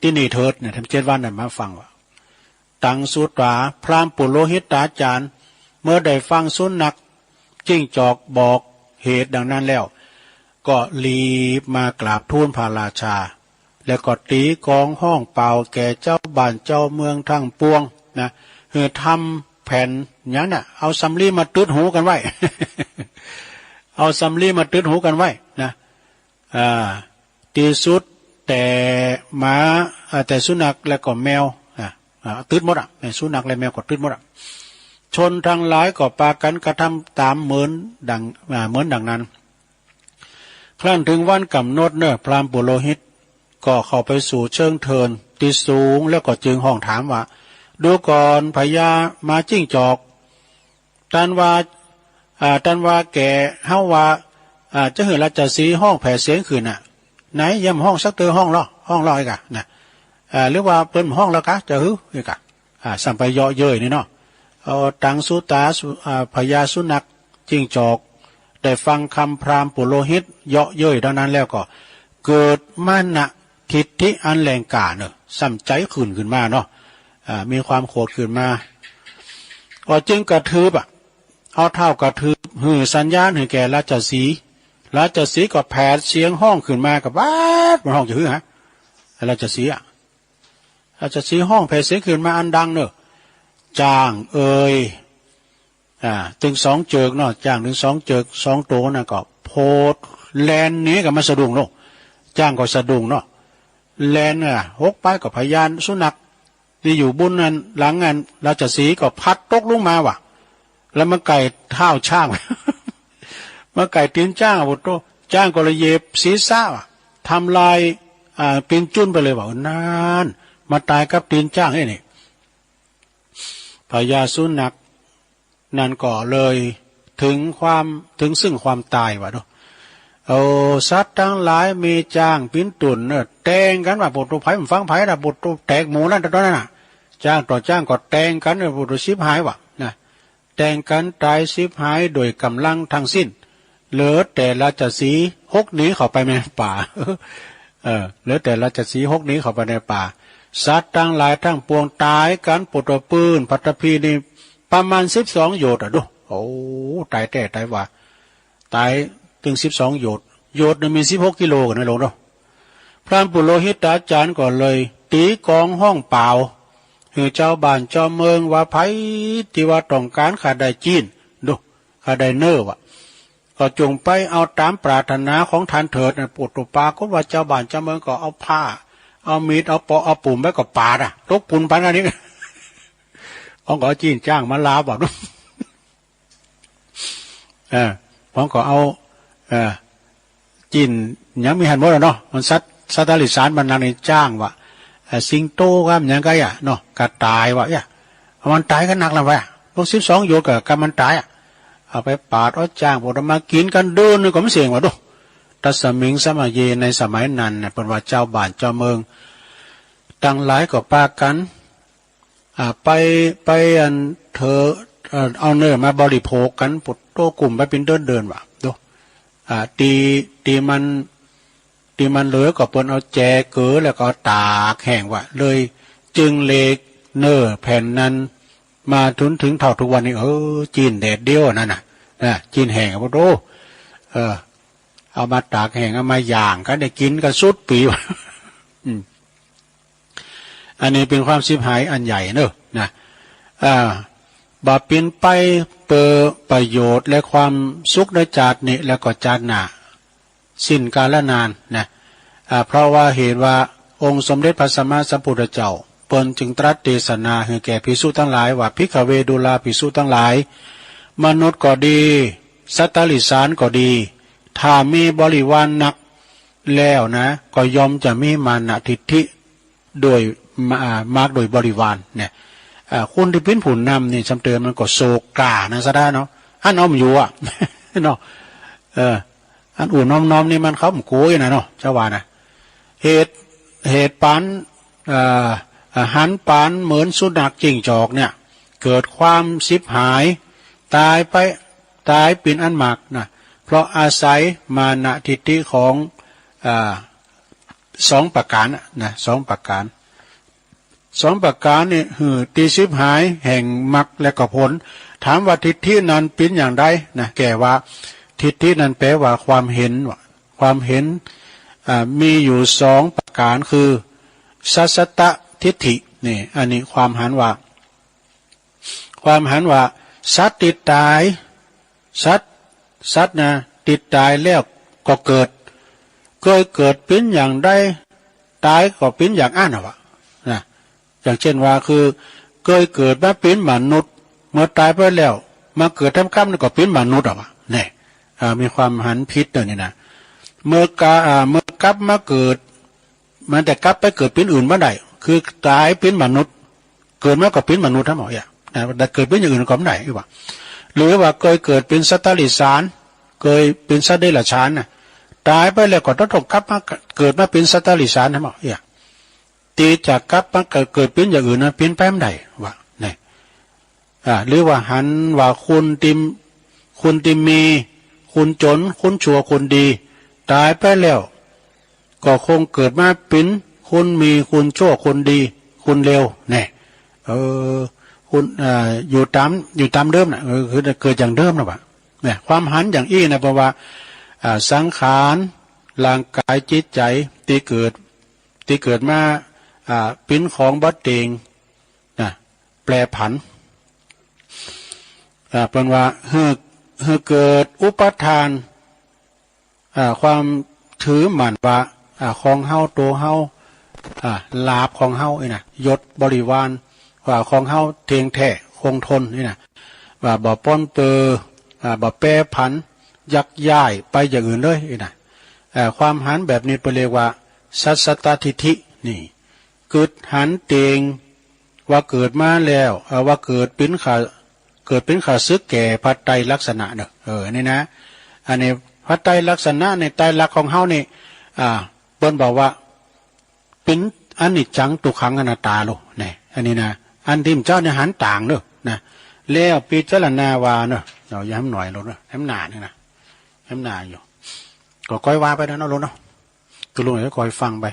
ตี้นี่เถิดเนี่ย แหมเจ็ดวันน่ะมาฟังว่ะ ตังสุดว่าพราหมณ์ปุโรหิตาจารย์ เมื่อได้ฟังสุนัขจิ้งจอกบอกเหตุดังนั้นแล้ว ก็รีบมากราบทูลพระราชา แล้วก็ตี๋กลองฮ้องเป่าแก่เจ้าบ้านเจ้าเมืองทั้งปวงนะ หื้อทำแผนอย่างนั้นน่ะ เอาสำลีมาตึดหูกั๋นไว้ เอาสำลีมาตึดหูกั๋นไว้นะ อ่า ตี้สุดแต่หมา อ่า แต่สุนัขและก็แมว อ่า อ่า ตึดหมดอ่ะ สุนัขและแมวก็ตึดหมดอ่ะ ชนทั้งหลายก็ปากั๋นกระทำต๋ามเหมือนดั่ง อ่า เหมือนดั่งนั้น ครั้นถึงวันกำหนดเน่อ พราหมณ์ปุโรหิตก็เข้าไปสู่เชิงเทินตี้สูง แล้วก็จึงฮ้องถามว่า ดูก่อนพญาม้าจิ้งจอก ต้านว่า อ่า ต้านว่าแก่เฮาว่า อ่า จะหื้อราชสีห์ฮ้องแผดเสียงขึ้นน่ะ ไหน ยังบ่ฮ้องสักเตื้อ ฮ้องลอ ฮ้องลออีกก่ะนะ อ่า หรือว่าเปิ้นบ่ฮ้องแล้วกะ จะหื้ออีกก่ะ อ่า ซ้ำไปเยาะเย้ยนี่เนาะ เอาตังสุตาสุ อ่า พญาสุนัขจิ้งจอก ได้ฟังคำพราหมณ์ปุโรหิตเยาะเย้ยดังนั้นแล้วก็ เกิดมานะทิฏฐิอันแรงกล้าเน่อ ซ้ำใจ๋ขื่นขึ้นมาเนาะ อ่า มีความโขดขึ้นมา ก็จึงกระทืบอะ เอาเท้ากระทืบ หื้อสัญญาณหื้อแก่ราชสีห์ ราชสีห์ก็แผดเสียงฮ้องขึ้นมา ก็บาด มันฮ้องจะหื้อหา ราชสีห์อะ ราชสีห์ฮ้องแผดเสียงขึ้นมาอันดังเน่อ จ้างเอ่ย อ่า ตึงสองเจิกเนาะ จ้างตึงสองเจิก สองโตนั่นก็โผดแล่นหนี ก็มันสะดุ้งเนาะ จ้างก็สะดุ้งเนาะ แล่น อ่า หกไปก็พญาสุนัขตี้อยู่บุญนั้น หลังนั้น ราชสีห์ก็พัดตกลงมาว่ะ แล้วมาไก่เท้าช้าง มาไก่ตี๋นจ้างอะ โผดโต จ้างก็เลยเหยียบศีรษะว่ะ ทำลาย อ่า เป๋นจุนไปเลยว่ะ นั่น มาต๋ายกับตี๋นจ้างไอ้นี่ พญาสุนัขนั้นก็เลยถึงความ ถึงซึ่งความตายว่ะเนาะ เอาสัตว์ตังหลาย มีจ้างเป๋นตุ๊นเน่อ แต่งกั๋นว่ะ โผดโต ใผบ่ฟังใผนะ โผดโต แตกหมู่นั่นต๋อนนั้นน่ะ จ้างต่อจ้างก็แต่งกั๋นเน่อ โผดโต ฉิบหายว่ะนะ แต่งกั๋นต๋ายฉิบหายโดยก๋ำลังทั้งสิ้น เหลือแต่ราชสีห์หกหนีเข้าไปในป่า เออ เหลือแต่ราชสีห์หกหนีเข้าไปในป่า สัตว์ตังหลายตังปวงต๋ายกั๋น โผดโต ปื้นผะทะพีนี่ประมาณสิบสองโยชน์อะ ดู โอ้ ต๋ายแต๊ต๋ายว่า ต๋ายตึงสิบสองโยชน์ โยชน์นี่มีสิบหกกิโลกั๋นนะหลวงเนาะ พราหมณ์ปุโรหิตาจ๋ารย์ก็เลยตี๋กลองฮ้องเป่า หื้อจาวบ้านจาวเมืองว่า ใผตี้ว่าต้องก๋านข้าได้จีน ดู ข้าได้เนื้อว่ะ ก็จงไปเอาต๋ามปรารถนาของต้านเถิดนะ โผดโต ปรากฏว่าจาวบ้านจาวเมืองก็เอาผ้า เอามีด เอาเปาะ เอาปุ่มไปก็ปาดอะ ตกปูนปันอันนี้ ของก็เอาจีนจ้างมาลาบอะ เออ ของก็เอา เออ จีนยังมีหันหมดอะเนาะ มันสัตว์ สัตว์ตะลิสารมันนั่นนี่จ้างว่ะ เออ สิงโตก็มันยังไงอะเนาะ กระต่ายว่ะเนี่ย มันต๋ายกั๋นนักแล้วว่ะ พวกสิบสองโยชน์ก็กำมันต๋ายอะ เอาไปปาดเอาจ้าง โผดโต มากิ๋นกั๋นเดือนหนึ่งก็ไม่เสียงว่ะ ดู ตัสมิงสมัยเย ในสมัยนั้นน่ะ เปิ้นว่าจาวบ้านจาวเมืองตังหลายก็ปากั๋น อ่า ไป ไปอันเถอะ เอ่อ เอาเนื้อมาบริโภคกั๋น โผดโต กุมไปเป๋นเดือนๆว่ะ ดู อ่า ตี้ ตี้มัน ตี้มันเหลือก็เปิ้นเอาแจเกลือ แล้วก็เอาตากแห้งว่ะ เลยจึงเลกเนื้อแผ่นนั้นมาจนถึงเท่าทุกวันนี้ เออ จีนแดดเดียวนั่นน่ะ นะ จีนแห้งอะ โผดโต เออ เอามาตากแห้ง เอามาย่างกั๋น ได้กิ๋นกั๋นสุดปี๋ อืม อันนี้เป๋นความฉิบหายอันใหญ่เนอะนะ อ่า บ่าเป๋นไปเปื้อประโยชน์และความสุขในจาตินี้ แล้วก็จาติหน้า สิ้นกาลนานนะ อ่า เพราะว่าเหตุว่าองค์สมเด็จพระสัมมาสัมพุทธเจ้า เปิ้นจึงตรัสเตสนาหื้อแก่ภิกษุตังหลายว่า ภิกขเว ดูราภิกษุตังหลาย มนุษย์ก็ดี สัตว์ตะลิสารก็ดี ถ้ามีบริวารนัก แล้วนะ ก็ย่อมจะมีมานะทิฏฐิโดยมา อ่า มากโดยบริวารเนี่ย อ่า คนตี้เป๋นผู้นำนี่ ซ้ำเติมมันก็โศกกล้านะ สะดาเนาะ อันอ้อมอยู่อะ เนาะ เออ อันอู่น้อมๆนี่มันเขาบ่โกยนะเนาะ เจ้าว่านะ เหตุ เหตุปาน เอ่อ เอ่อ หันปานเหมือนสุนัขจิ้งจอกเนี่ย เกิดความฉิบหาย ต๋ายไป ต๋ายเป๋นอันมากนะ เพราะอาศัยมานะทิฏฐิของ อ่า สองประก๋านนะ สองประก๋าน สองประก๋านนี่หื้อตี้ฉิบหายแห่งมรรคและก็ผล ถามว่าทิฏฐินั้นเป๋นอย่างใดนะ แก้ว่า ทิฏฐินั้นแปลว่าความเห็นว่ะ ความเห็น อ่า มีอยู่สองประก๋าน คือ สัสสัตตทิฏฐิ นี่ อันนี้ความหันว่า ความหันว่า สัตว์ตี้ต๋าย สัตว์ สัตว์นะ ตี้ต๋ายแล้วก็เกิด เกยเกิดเป๋นอย่างใด ต๋ายก็เป๋นอย่างอั้นน่ะวะ นะ อย่างเช่นว่า คือ เกยเกิดมาเป๋นมนุษย์ เมื่อตายไปแล้วมาเกิดทำกรรมนี่ก็เป็นมนุษย์อ่ะวะเนี่ย อ่า มีความหันผิดเด้อนี่นะ เมื่อกา อ่า เมื่อกลับมาเกิด มันแต่กลับไปเกิดเป็นอื่นบ่ได้ คือตายเป็นมนุษย์ เกิดมาก็เป็นมนุษย์ทั้งหมดอ่ะนะ แต่เกิดเป็นอย่างอื่นก็ไม่ได้หรือว่า หรือว่าเคยเกิดเป็นสัตว์เดรัจฉาน เคยเป็นสัตว์เดรัจฉานน่ะ ตายไปแล้วก็ต้องกลับมาเกิดมาเป็นสัตว์เดรัจฉานทั้งหมดอ่ะ ที่จะกลับมาเกิด เกิดเป็นอย่างอื่นนะ เป็นไปไม่ได้วะเนี่ย อ่า หรือว่าหันว่าคนที่ คนที่มี คนจน คนชั่ว คนดี ตายไปแล้ว ก็คงเกิดมาเป็นคนมี คนชั่ว คนดี คนเลวเนี่ย เออ คน อ่า อยู่ตาม อยู่ตามเดิมน่ะ เออ คือเกิดอย่างเดิมนะวะเนี่ย ความหันอย่างอี้นะ เพราะว่า อ่า สังขาร ร่างกาย จิตใจ ที่เกิด ที่เกิดมา อ่า เป็นของบ่เต็งนะ แปรผัน อ่า เปิ้นว่า เฮอ เฮอเกิดอุปาทาน อ่า ความถือมั่นว่า อ่า ของเฮา ตัวเฮา อ่า ลาภของเฮานี่นะ ยศบริวาร ว่าของเฮาเที่ยงแท้คงทนนี่นะ ว่าบ่ปรนเปื้อน อ่า บ่แปรผัน ยักย้ายไปอย่างอื่นเลยนี่นะ เอ่อ ความหันแบบนี้เปิ้นเรียกว่าสัตตทิฏฐิ นี่ กึ๊ดหันเต็งว่าเกิดมาแล้ว เอ่อ ว่าเกิดเป็นข้า เกิดเป็นข้าศึกแก่พระไตรลักษณะเนอะ เออ นี่นะ อันนี้พระไตรลักษณะในไตรลักษณ์ของเฮานี่ อ่า เปิ้นบอกว่า เป็นอนิจจังทุกขังอนัตตาโลดเนี่ย อันนี้นะ อันที่พระเจ้าเนี่ยหันต่างเนอะนะ แล้วพิจารณาว่าเนอะ เอาอย่าให้มันหน่อยโลดเนอะ ให้มันหนาเนี่ยนะ ให้มันหนาอยู่ ก็ค่อยว่าไปนะเนาะโลดเนาะ ก็ลุงก็ค่อยฟังไป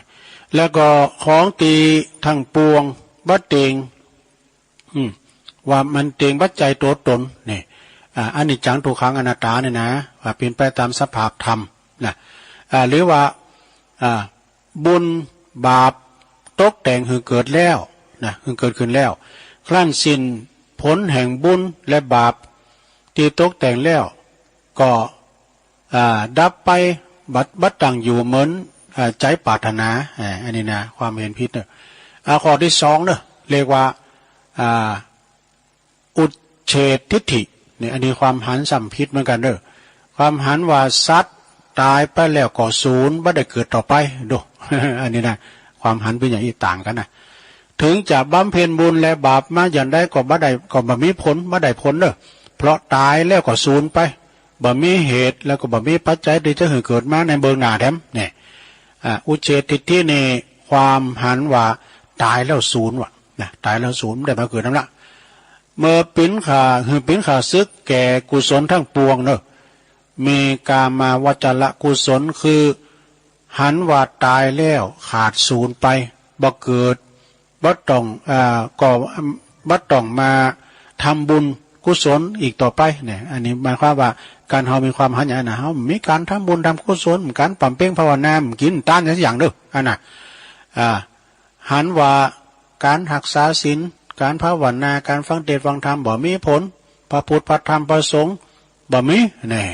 แล้วก็ของที่ทั้งปวงบ่เต็ง อืม ว่ามันเต็งบ่ใจ้ตัวตนเนี่ย อ่า อนิจจังทุกขังอนัตตาเนี่ยนะ ว่าเป็นไปตามสภาพธรรมนะ อ่า หรือว่า อ่า บุญบาปตกแต่งหื้อเกิดแล้วนะ หื้อเกิดขึ้นแล้ว ครั้นสิ้นผลแห่งบุญและบาปที่ตกแต่งแล้ว ก็ อ่า ดับไป บ่ บ่ตั้งอยู่เหมือน อ่า ใจปรารถนา อ่า อันนี้นะ ความเห็นผิดเนอะ อ่า ข้อที่สองเนอะ เรียกว่า อ่า อุเฉททิฏฐิเนี่ย อันนี้ความหันซ้ำผิดเหมือนกันเด้อ ความหันว่าสัตว์ตายไปแล้วก็สูญ บ่ได้เกิดต่อไป ดู อันนี้นะ ความหันเป็นอย่างนี้ต่างกันนะ ถึงจะบำเพ็ญบุญและบาปมาอย่างใดก็บ่ได้ ก็บ่มีผล บ่ได้ผลเด้อ เพราะตายแล้วก็สูญไป บ่มีเหตุแล้วก็บ่มีปัจจัยที่จะหื้อเกิดมาในเบื้องหน้าแถมเนี่ย อ่า อุเฉททิฏฐินี่ ความหันว่าตายแล้วสูญวะนะ ตายแล้วสูญ บ่ได้มาเกิดนำละ เมื่อเป็นข้า หื้อเป็นข้าศึกแก่กุศลทั้งปวงเนอะ มีกามาวจรกุศล คือหันว่าตายแล้วขาดสูญไป บ่เกิด บ่ต้อง อ่า ก็ บ่ต้องมาทำบุญกุศลอีกต่อไปเนี่ย อันนี้หมายความว่าการเฮามีความหันอย่างนั้นนะ เฮามีการทำบุญทำกุศล การบำเพ็ญภาวนา กินทานอย่างเด้อ อันน่ะ อ่า หันว่าการรักษาศีล การภาวนา การฟังเทศน์ฟังธรรม บ่มีผล พระพุทธ พระธรรม พระสงฆ์ บ่มี แน่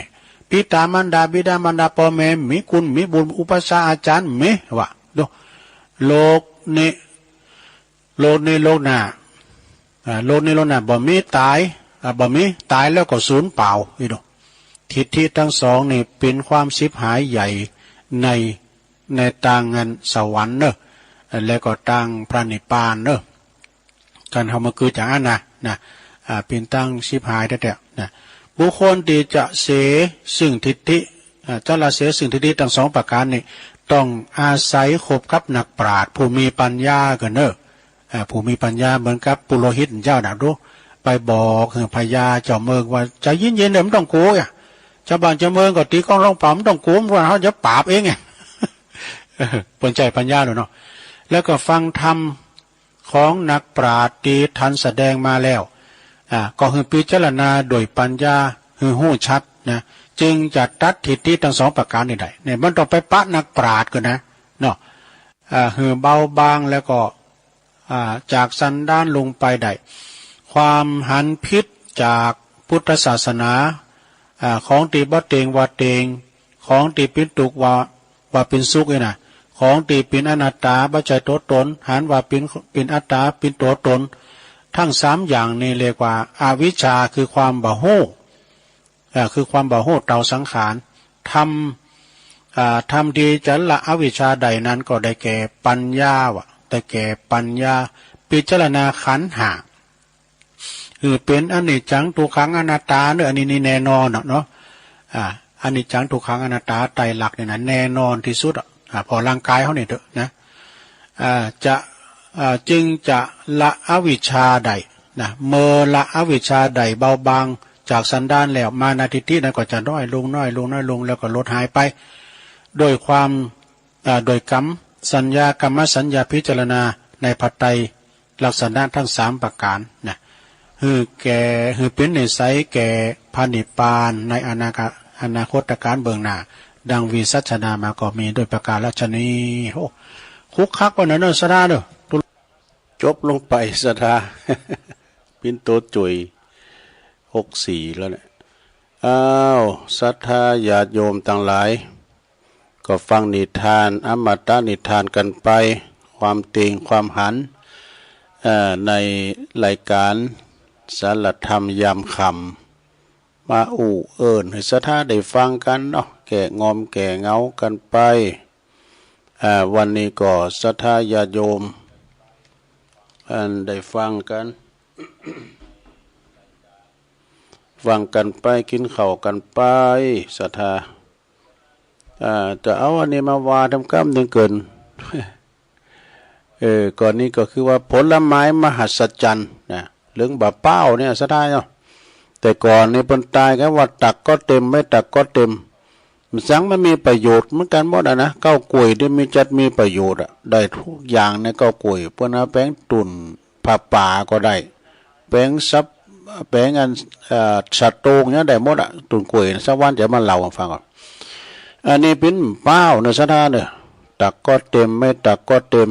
ปิตามารดา บิดามารดา พ่อแม่ มีคุณ มีบุญ อุปัชฌาย์อาจารย์ มี ว่า ดู โลกนี้ โลกนี้โลกหน้า อ่า โลกนี้โลกหน้า บ่มีตาย อ่า บ่มี ตายแล้วก็สูญเปล่า อีโด ทิฏฐิทั้งสองนี่เป็นความฉิบหายใหญ่ใน ในตางอันสวรรค์เนอะ แล้วก็ตางพระนิพพานเนอะ การเฮามาเกิดอย่างนั้นนะ นะ อ่า เป็นตางฉิบหายแท้ๆ นะ บุคคลที่จะเสียซึ่งทิฏฐิ อ่า จะละเสียซึ่งทิฏฐิทั้งสองประการนี้ ต้องอาศัยคบกับนักปราชญ์ผู้มีปัญญาก่อนเนอะ อ่า ผู้มีปัญญาเหมือนกับปุโรหิตเจ้าน่ะ ดู ไปบอกให้พญาเจ้าเมืองว่า ใจเย็นๆ เด้อ บ่ต้องกลัวอ่ะ เจ้าบ้านเจ้าเมืองก็ตีกลองร้องเป่า บ่ต้องกลัว ว่าเฮาจะปราบเองไง เปิ้นใจ้ปัญญาแล้วเนาะ แล้วก็ฟังธรรมของนักปราชญ์ที่ท่านแสดงมาแล้ว อ่า ก็ให้พิจารณาโดยปัญญา ให้ฮู้ชัดนะ จึงจะตัดทิฏฐิทั้งสองประการนี้ได้ เนี่ย มันต้องไปปะนักปราชญ์ก่อนนะ เนาะ อ่า ให้เบาบางแล้วก็ อ่า จากสันดานลงไปได้ ความหันผิดจากพุทธศาสนา อ่า ของที่บ่เต็งว่าเต็ง ของที่เป็นทุกข์ว่า ว่าเป็นสุขนี่นะ ของที่เป็นอนัตตา บ่ใจ้ตัวตน หันว่าเป็น เป็นอัตตา เป็นตัวตน ทั้งสามอย่างนี้เรียกว่าอวิชชาคือความบ่ฮู้ เอ่อคือความบ่ฮู้เต่าสังขาร ธรรม อ่า ธรรมที่จะละอวิชชาได้นั้นก็ได้แก่ปัญญาวะ ได้แก่ปัญญา พิจารณาขันธ์ห้า คือเป็นอนิจจังทุกขังอนัตตาเนอะ อันนี้นี่แน่นอนเนาะเนาะ อ่า อนิจจังทุกขังอนัตตาไตรลักษณ์เนี่ยนะแน่นอนที่สุดอ่ะ อ่า พอร่างกายเขาเนี่ยเถอะนะ อ่า จะ อ่า จึงจะละอวิชชาได้นะ เมื่อละอวิชชาได้เบาบางจากสันดานแล้ว มานะทิฏฐินั้นก็จะน้อยลง น้อยลง น้อยลง แล้วก็ลดหายไป โดยความ อ่า โดยกรรมสัญญากรรมสัญญาพิจารณาในพระไตรลักษณะทั้งสามประการนะ คือแก่ คือเป็นนิสัยแก่พระนิพพานในอนาคต อนาคตการเบื้องหน้า ดังวิสัชนามาก็มีด้วยประการฉะนี้ โอ้ คุกคักปะเนอะเนอะ สดาเนอะ จบลงไป สดา ปินโตจุย หกสี่ แล้วเนี่ย อ้าว ศรัทธาญาติโยมทั้งหลาย ก็ฟังนิทาน อมตะนิทานกันไป ความเต็งความหัน เอ่อ ในรายการสารธรรมยามค่ำ มาอู้เอิ้นให้ศรัทธาได้ฟังกันเนาะ แก้งอมแก้เหงากันไป อ่า วันนี้ก็ศรัทธาญาติโยม อันได้ฟังกัน ฟังกันไป กินข้าวกันไป ศรัทธา อ่า จะเอาอันนี้มาว่าทำกำหนึ่งเกิน เออ ก่อนนี้ก็คือว่าผลไม้มหัศจรรย์นะ เรื่องบ่าเป้าเนี่ย ศรัทธาเนาะ แต่ก่อนนี่เปิ้นตายกันว่าตักก็เต็ม ไม่ตักก็เต็ม มันสังมันมีประโยชน์เหมือนกันหมดอะนะ เก๊ากล้วยที่มีจัดมีประโยชน์อะ ได้ทุกอย่างในเก๊ากล้วย เปิ้นเอาแปงตุ๋นผ้าป่าก็ได้ แปงสับ แปงอัน เอ่อ สะโตงเนี่ยได้หมดอะ ตุ๋นกล้วย สักวันจะมาเล่าให้ฟังก่อน อันนี้เป็นเป้าเนอะ ศรัทธาเนอะ ตักก็เต็ม ไม่ตักก็เต็ม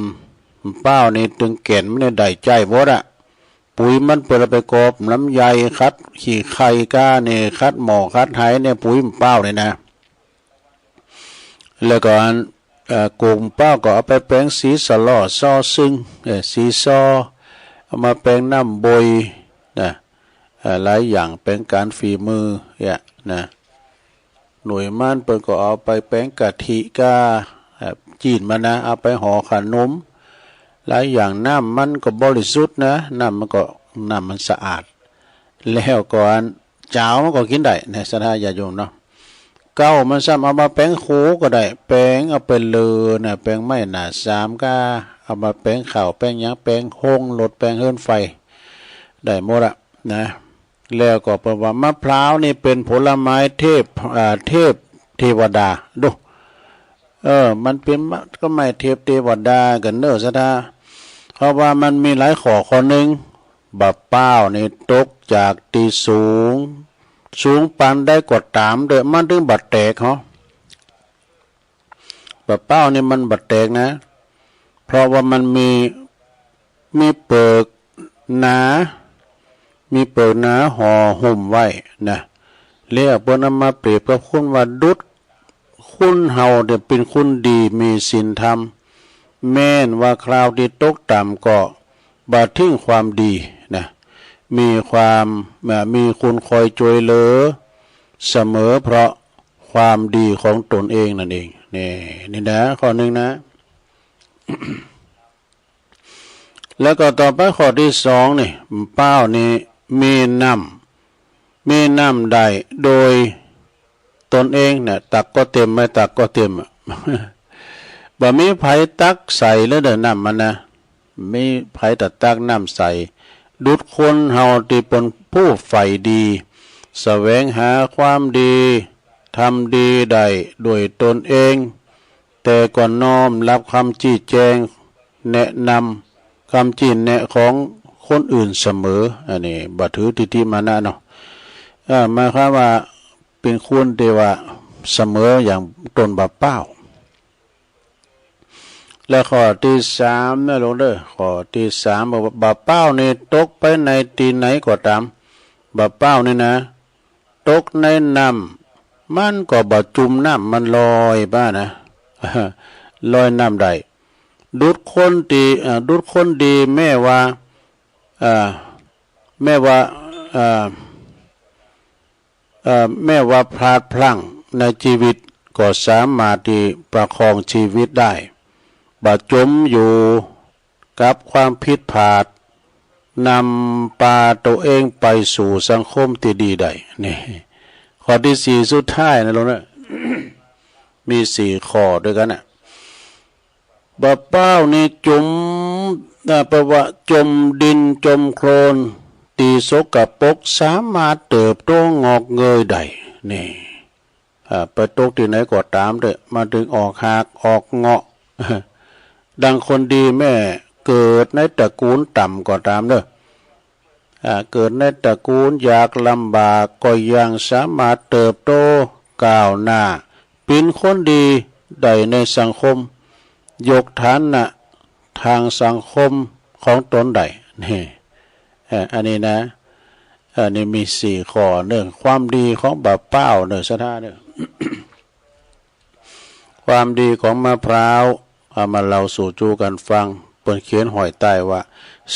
เป้านี่ตึงแก่นมันเนี่ยได้ใจหมดอะ ปุ๋ยมันเปิ้นเอาไปกอบลำไย ขัดขี้ไคร้ก้าเนี่ย ขัดหม้อขัดไหเนี่ย ปุ๋ยเป้าเนี่ยนะ แล้วก็อัน เอ่อ กลุ่มเป้าก็เอาไปแปงสีสะหล่อซอซึ่ง เอ่อ สีซอ เอามาแปงน้ำบวยนะ เอ่อ หลายอย่างแปงการฝีมือเนี่ยนะ หน่วยมันเปิ้นก็เอาไปแปงกะทิก้า เอ่อ จีนมันนะ เอาไปห่อขนม หลายอย่าง น้ำมันก็บริสุทธิ์นะ น้ำมันก็ น้ำมันสะอาด แล้วก็อัน เจ้ามันก็กินได้นะ ศรัทธาญาติโยมเนาะ เก๊ามันซ้ำเอามาแปงโขก็ได้ แปงเอาไปเลอนะ แปงไม้หน้าสามก้า เอามาแปงข้าว แปงหยัง แปงโฮงรถ แปงเฮือนไฟ ได้หมดอะนะ แล้วก็เปิ้นว่ามะพร้าวนี่เป็นผลไม้เทพ อ่า เทพเทวดา ดู เออ มันเป็นมะ ก็ไม้เทพเทวดากันเนอะ ศรัทธา เพราะว่ามันมีหลายข้อ ข้อหนึ่ง บ่าเป้านี่ตกจากตี้สูง สูงปานใดก็ต๋ามเด้อ มันตึงบ่แตกเหรอ บ่าเป้านี่มันบ่แตกนะ เพราะว่ามันมี มีเปลือกหนา มีเปลือกหนาห่อหุ้มไว้นะ แล้วเปิ้นเอามาเปรียบกับคนว่าดุจคนเฮาเนี่ยเป็นคนดีมีศีลธรรม แม้นว่าคราวตี้ตกต่ำก็บ่ทิ้งความดีนะ มีความ เอ่อ มีคนคอยช่วยเหลือเสมอเพราะความดีของตนเองนั่นเอง นี่ นี่นะ ข้อหนึ่งนะ แล้วก็ต่อไปข้อที่สองนี่ เป้านี่มีน้ำ มีน้ำได้โดยตนเองเนี่ย ตักก็เต็ม ไม่ตักก็เต็มอะ บ่มีไผตักใส่เลยเด้อ น้ำมันนะ มีไผตะตักน้ำใส่ ดุจคนเฮาตี้เป็นผู้ใฝ่ดี แสวงหาความดี ทำดีได้ด้วยตนเอง แต่ก็น้อมรับคำชี้แจง แนะนำ คำชี้แนะของคนอื่นเสมอ อันนี้บ่ถือทิฏฐิมานะเนาะ เอ่อ หมายความว่าเป็นคนที่ว่าเสมออย่างตนบ่าเป้า และข้อที่สามนะหลวงเด้อ ข้อที่สามบอกว่าบ่าเป้านี่ตกไปในตี้ไหนก็ต๋าม บ่าเป้านี่นะ ตกในน้ำ มันก็บ่จุ่มน้ำ มันลอยไปนะ ลอยน้ำได้ ดุจคนตี้ เอ่อ ดุจคนดีแม้ว่า เอ่อ แม้ว่าเอ่อเอ่อแม้ว่าพลาดพลั้งในชีวิตก็สามารถที่ประคองชีวิตได้ บ่จมอยู่กับความผิดพลาด นำพาตัวเองไปสู่สังคมที่ดีได้ นี่ ข้อที่สี่สุดท้ายนะลูกนะ มีสี่ข้อด้วยกันน่ะ บ่าเป้านี่จม อ่า แปลว่าจมดินจมโคลน ตีสกปรก สามารถเติบโตงอกเงยได้ นี่ อ่า ไปตกที่ไหนก็ตามเถอะ มาถึงออกหากออกเงาะ ดังคนดีแม้เกิดในตระกูลต่ำก็ตามเถอะ อ่า เกิดในตระกูลยากลำบากก็ยังสามารถเติบโตก้าวหน้า เป็นคนดีได้ในสังคม ยกฐานะทางสังคมของตนได้ นี่ เอ่อ อันนี้นะ เอ่อ นี่มีสี่ข้อเนอะ ความดีของบ่าเป้าเนอะ ศรัทธาเนอะ ความดีของมะพร้าว เอามาเล่าสู่จูกันฟัง เปิ้นเขียนห้อยใต้ว่า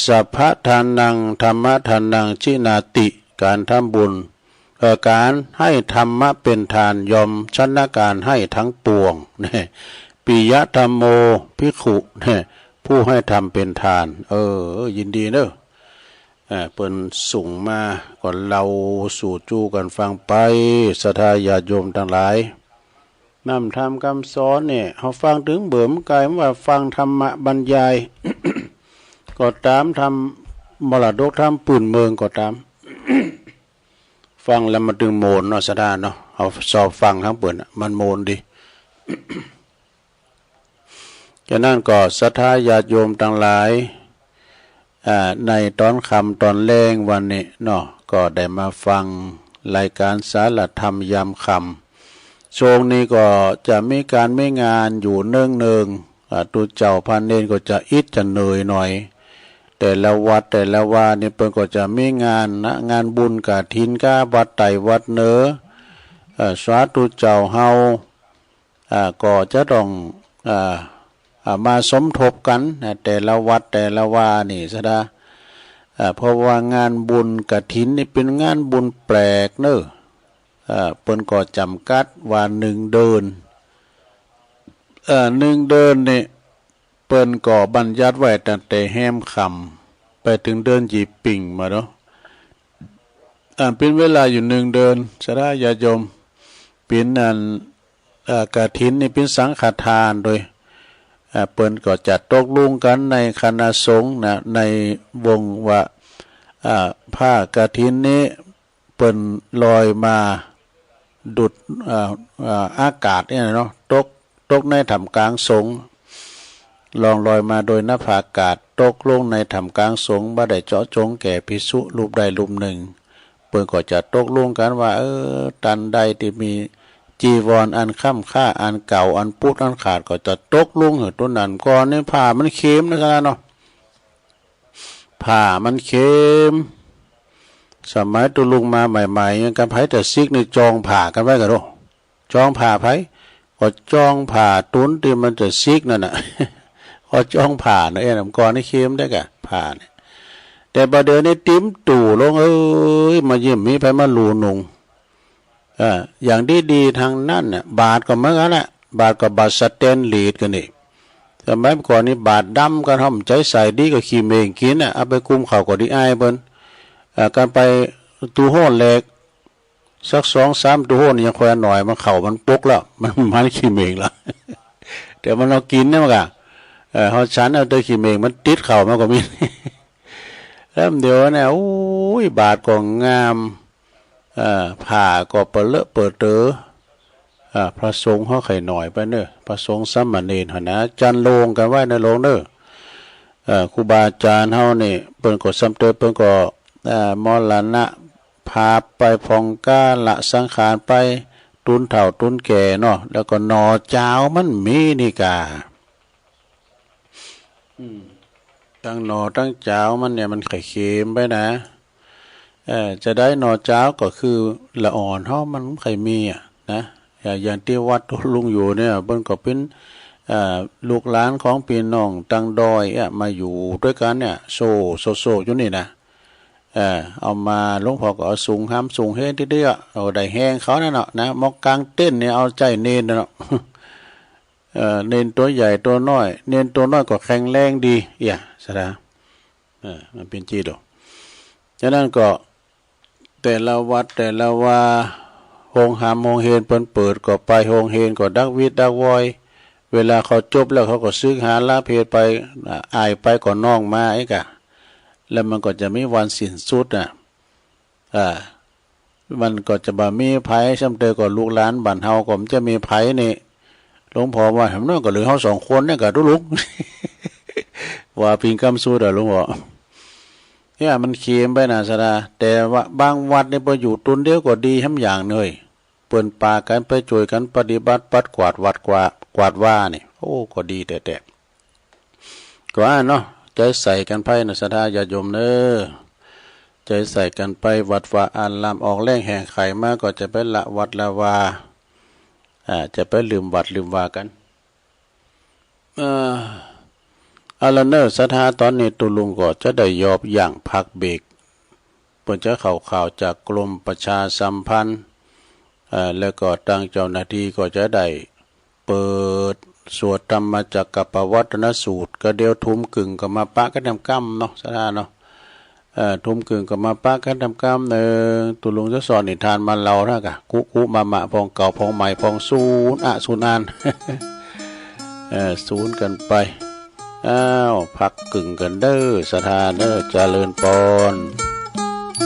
สัพพะทานัง ธัมมะทานัง จินาติ การทำบุญ เอ่อ การให้ธรรมะเป็นทานย่อมชนะการให้ทั้งปวง เนี่ย ปิยะธัมโม ภิกขุ เนี่ย ผู้ให้ธรรมเป็นทาน เออ ยินดีเนอะ อ่า เปิ้นส่งมา ก็เล่าสู่จูกันฟังไป ศรัทธาญาติโยมทั้งหลาย นำธรรมคำสอนเนี่ย เฮาฟังถึงเบิ่มไกล มันว่าฟังธรรมะบรรยาย ก็ตาม ธรรมมรดกธรรมปื้นเมืองก็ตาม ฟังแล้วมันตึงโมนเนาะ ศรัทธาเนาะ เฮาชอบฟังทั้งเปิ้นน่ะ มันโมนดี ฉะนั้นก็ศรัทธาญาติโยมทั้งหลาย อ่า ในตอนค่ำตอนแลงวันนี้เนาะ ก็ได้มาฟังรายการสารธรรมยามค่ำ ช่วงนี้ก็จะมีการมีงานอยู่เนืองๆ อ่า ตุ๊เจ้าพระเณรก็จะอิดจะเหนื่อยหน่อย แต่ละวัดแต่ละวานี่เปิ้นก็จะมีงานนะ งานบุญกฐินกับวัดใต้วัดเหนือ เอ่อ สาธุเจ้าเฮา อ่า ก็จะต้อง อ่า อ่า มาสมทบกันนะ แต่ละวัดแต่ละวานี่ ศรัทธา อ่า เพราะว่างานบุญกฐินนี่เป็นงานบุญแปลกเนอะ อ่า เปิ้นก็จำกัดว่าหนึ่งเดือน อ่า หนึ่งเดือนนี่ เปิ้นก็บัญญัติไว้ตั้งแต่แฮมค่ำไปถึงเดือนยี่ปิ่งมาเนาะ อ่า เป็นเวลาอยู่หนึ่งเดือน ศรัทธาญาติโยม เป็นอัน อ่า กฐินนี่เป็นสังฆทานโดย อ่า เปิ้นก็จะตกลงกันในคณะสงฆ์นะ ในวงว่า อ่า ผ้ากฐินนี้ เปิ้นลอยมาดุจ อ่า อ่า อากาศเนี่ยเนาะ ตก ตกในท่ามกลางสงฆ์ ล่องลอยมาโดยนภาอากาศ ตกลงในท่ามกลางสงฆ์ บ่ได้เจาะจงแก่ภิกษุรูปใดรูปหนึ่ง เปิ้นก็จะตกลงกันว่า เออ ตันใดที่มีจีวรอันค้ำค่า อันเก่า อันปุด อันขาด ก็จะตกลงหื้อตนนั้นก่อน นี่ผ้ามันเค็มนะ ศรัทธาเนาะ ผ้ามันเค็ม สมัยตุ๊ลุงมาใหม่ๆ ยังกัน ไผจะซิกนี่จองผ้ากันไว้กะโด จองผ้าไผ ก็จองผ้าตุ๊นตี้มันจะซิกนั่นน่ะ ก็จองผ้านะ เอ็นำก่อนนี่เค็มได้กะ ผ้าเนี่ย แต่บ่าเดี๋ยวนี้ติมตู่ลง เอ้ย มาเยี่ยมมีไผมาลู่นุ่ง เอ่อ อย่างดีๆ ทางนั้นน่ะ บาตรก็เหมือนกันน่ะ บาตรก็บาตรสแตนเลสกันนี่ สมัยก่อนนี่บาตรดำกัน ห้ามใจ๋ใส่ดีก็ขี้เม่งกินน่ะ เอาไปกุมข้าวก็ดีอายเปิ้น เอ่อ กันไปตู้โฮนแหลก สักสองสามตู้โฮนยังค่อยหน่อย มันเข้ามันปกแล้ว มัน มันขี้เม่งแล้ว แต่มันเอากินเนี่ยมันกะ เอ่อ เฮาฉันเอาแต่ขี้เม่ง มันติดเข้ามาก็มี แล้วเดี๋ยวเนี่ย โอ้ย บาตรก็งาม เอ่อ ผ้าก็เปรอะเปรอะเต๋อ อ่า พระสงฆ์เฮาไข่หน่อยไปเนอะ พระสงฆ์สามเณรหั่นนะ จันโลงกันไว้นะโลงเนอะ เอ่อ ครูบาอาจารย์เฮานี่ เปิ้นก็ซ้ำเติม เปิ้นก็ เอ่อ มรณภาพไป ผ่องกาละสังขารไป ตุ๊นเฒ่าตุ๊นแก่เนาะ แล้วก็หน่อจาวมันมีนี่กา อืม ตังหน่อตังจาวมันเนี่ยมันไข่เค็มไปนะ เอ่อ จะได้หน่อจาวก็คือละอ่อนเฮามันไข่มีอ่ะนะ อย่าง อย่างตี้วัดตุ๊ลุงอยู่เนี่ย เปิ้นก็เป็น เอ่อ ลูกหลานของปี้น้องตังดอยอ่ะ มาอยู่ด้วยกันเนี่ย โซ่ โซ่ โซ่อยู่นี่นะ เออ เอามา หลวงพ่อก็เอาส่งหามส่งเฮนทีเดียว เอาได้แฮงเขานั่นเนาะนะ หมอกกางเต็นท์เนี่ยเอาใจเณรน่ะเนาะ เออ เณรตัวใหญ่ตัวน้อย เณรตัวน้อยก็แข็งแรงดี เอีย ศรัทธา เออ มันเป็นจีดอก ฉะนั้นก็ แต่ละวัดแต่ละวา โฮงหามโฮงเฮนเปิ้นเปิดก็ไป โฮงเฮนก็ดักวิดดักวอย เวลาเขาจบแล้วเขาก็สึกหาลาเพศไป อ่า อ้ายไปก็น้องมา ไอ้กะ แล้วมันก็จะมีวันสิ้นสุดน่ะ อ่า มันก็จะบ่มีไผ ซ้ำเตอก็ลูกหลานบ้านเฮาก็มันจะมีไผนี่ หลวงพ่อว่า แหมน้อยก็เหลือเฮาสองคนเนี่ยกะตุ๊ลุง ว่าปิงกำสู้เด้อหลวงพ่อ เนี่ยมันเข็มไปนะศรัทธา แต่ว่าบางวัดนี่พออยู่ตนเดียวก็ดีแฮมอย่างเนย เปิ้นปากันไปช่วยกันปฏิบัติปัดกวาดวัดกวาด กวาดวานี่ โอ้ ก็ดีแต๊ๆ ก็ว่าเนาะ ใจใส่กันไปนะศรัทธาญาติโยมเนอ ใจใส่กันไปวัดวาอาราม ออกแรงแห่งไขมาก็จะไปละวัดละวา อ่า จะไปลืมวัดลืมวากัน เอ่อ เอาละเนอศรัทธา ตอนนี้ตุ๊ลุงก็จะได้ยอบย่างพักเบรก เปิ้นจะเข้าข่าวจากกรมประชาสัมพันธ์ เอ่อ แล้วก็ตางเจ้าหน้าที่ก็จะได้เปิดสวดธรรมจักรกัปปวัตนสูตร ก็เดี๋ยวทุ่มครึ่งก็มาปะกันทำกรรมเนาะศรัทธาเนาะ เอ่อ ทุ่มครึ่งก็มาปะกันทำกรรมเนิง ตุ๊ลุงจะสอนนิทานมาเล่านะกะ กุกุมะมะ พองเก่าพองใหม่ พองศูนย์อะศูนย์อัน เอ่อ ศูนย์กันไป อ้าว พักกึ่งกันเด้อศรัทธาเด้อ เจริญปอน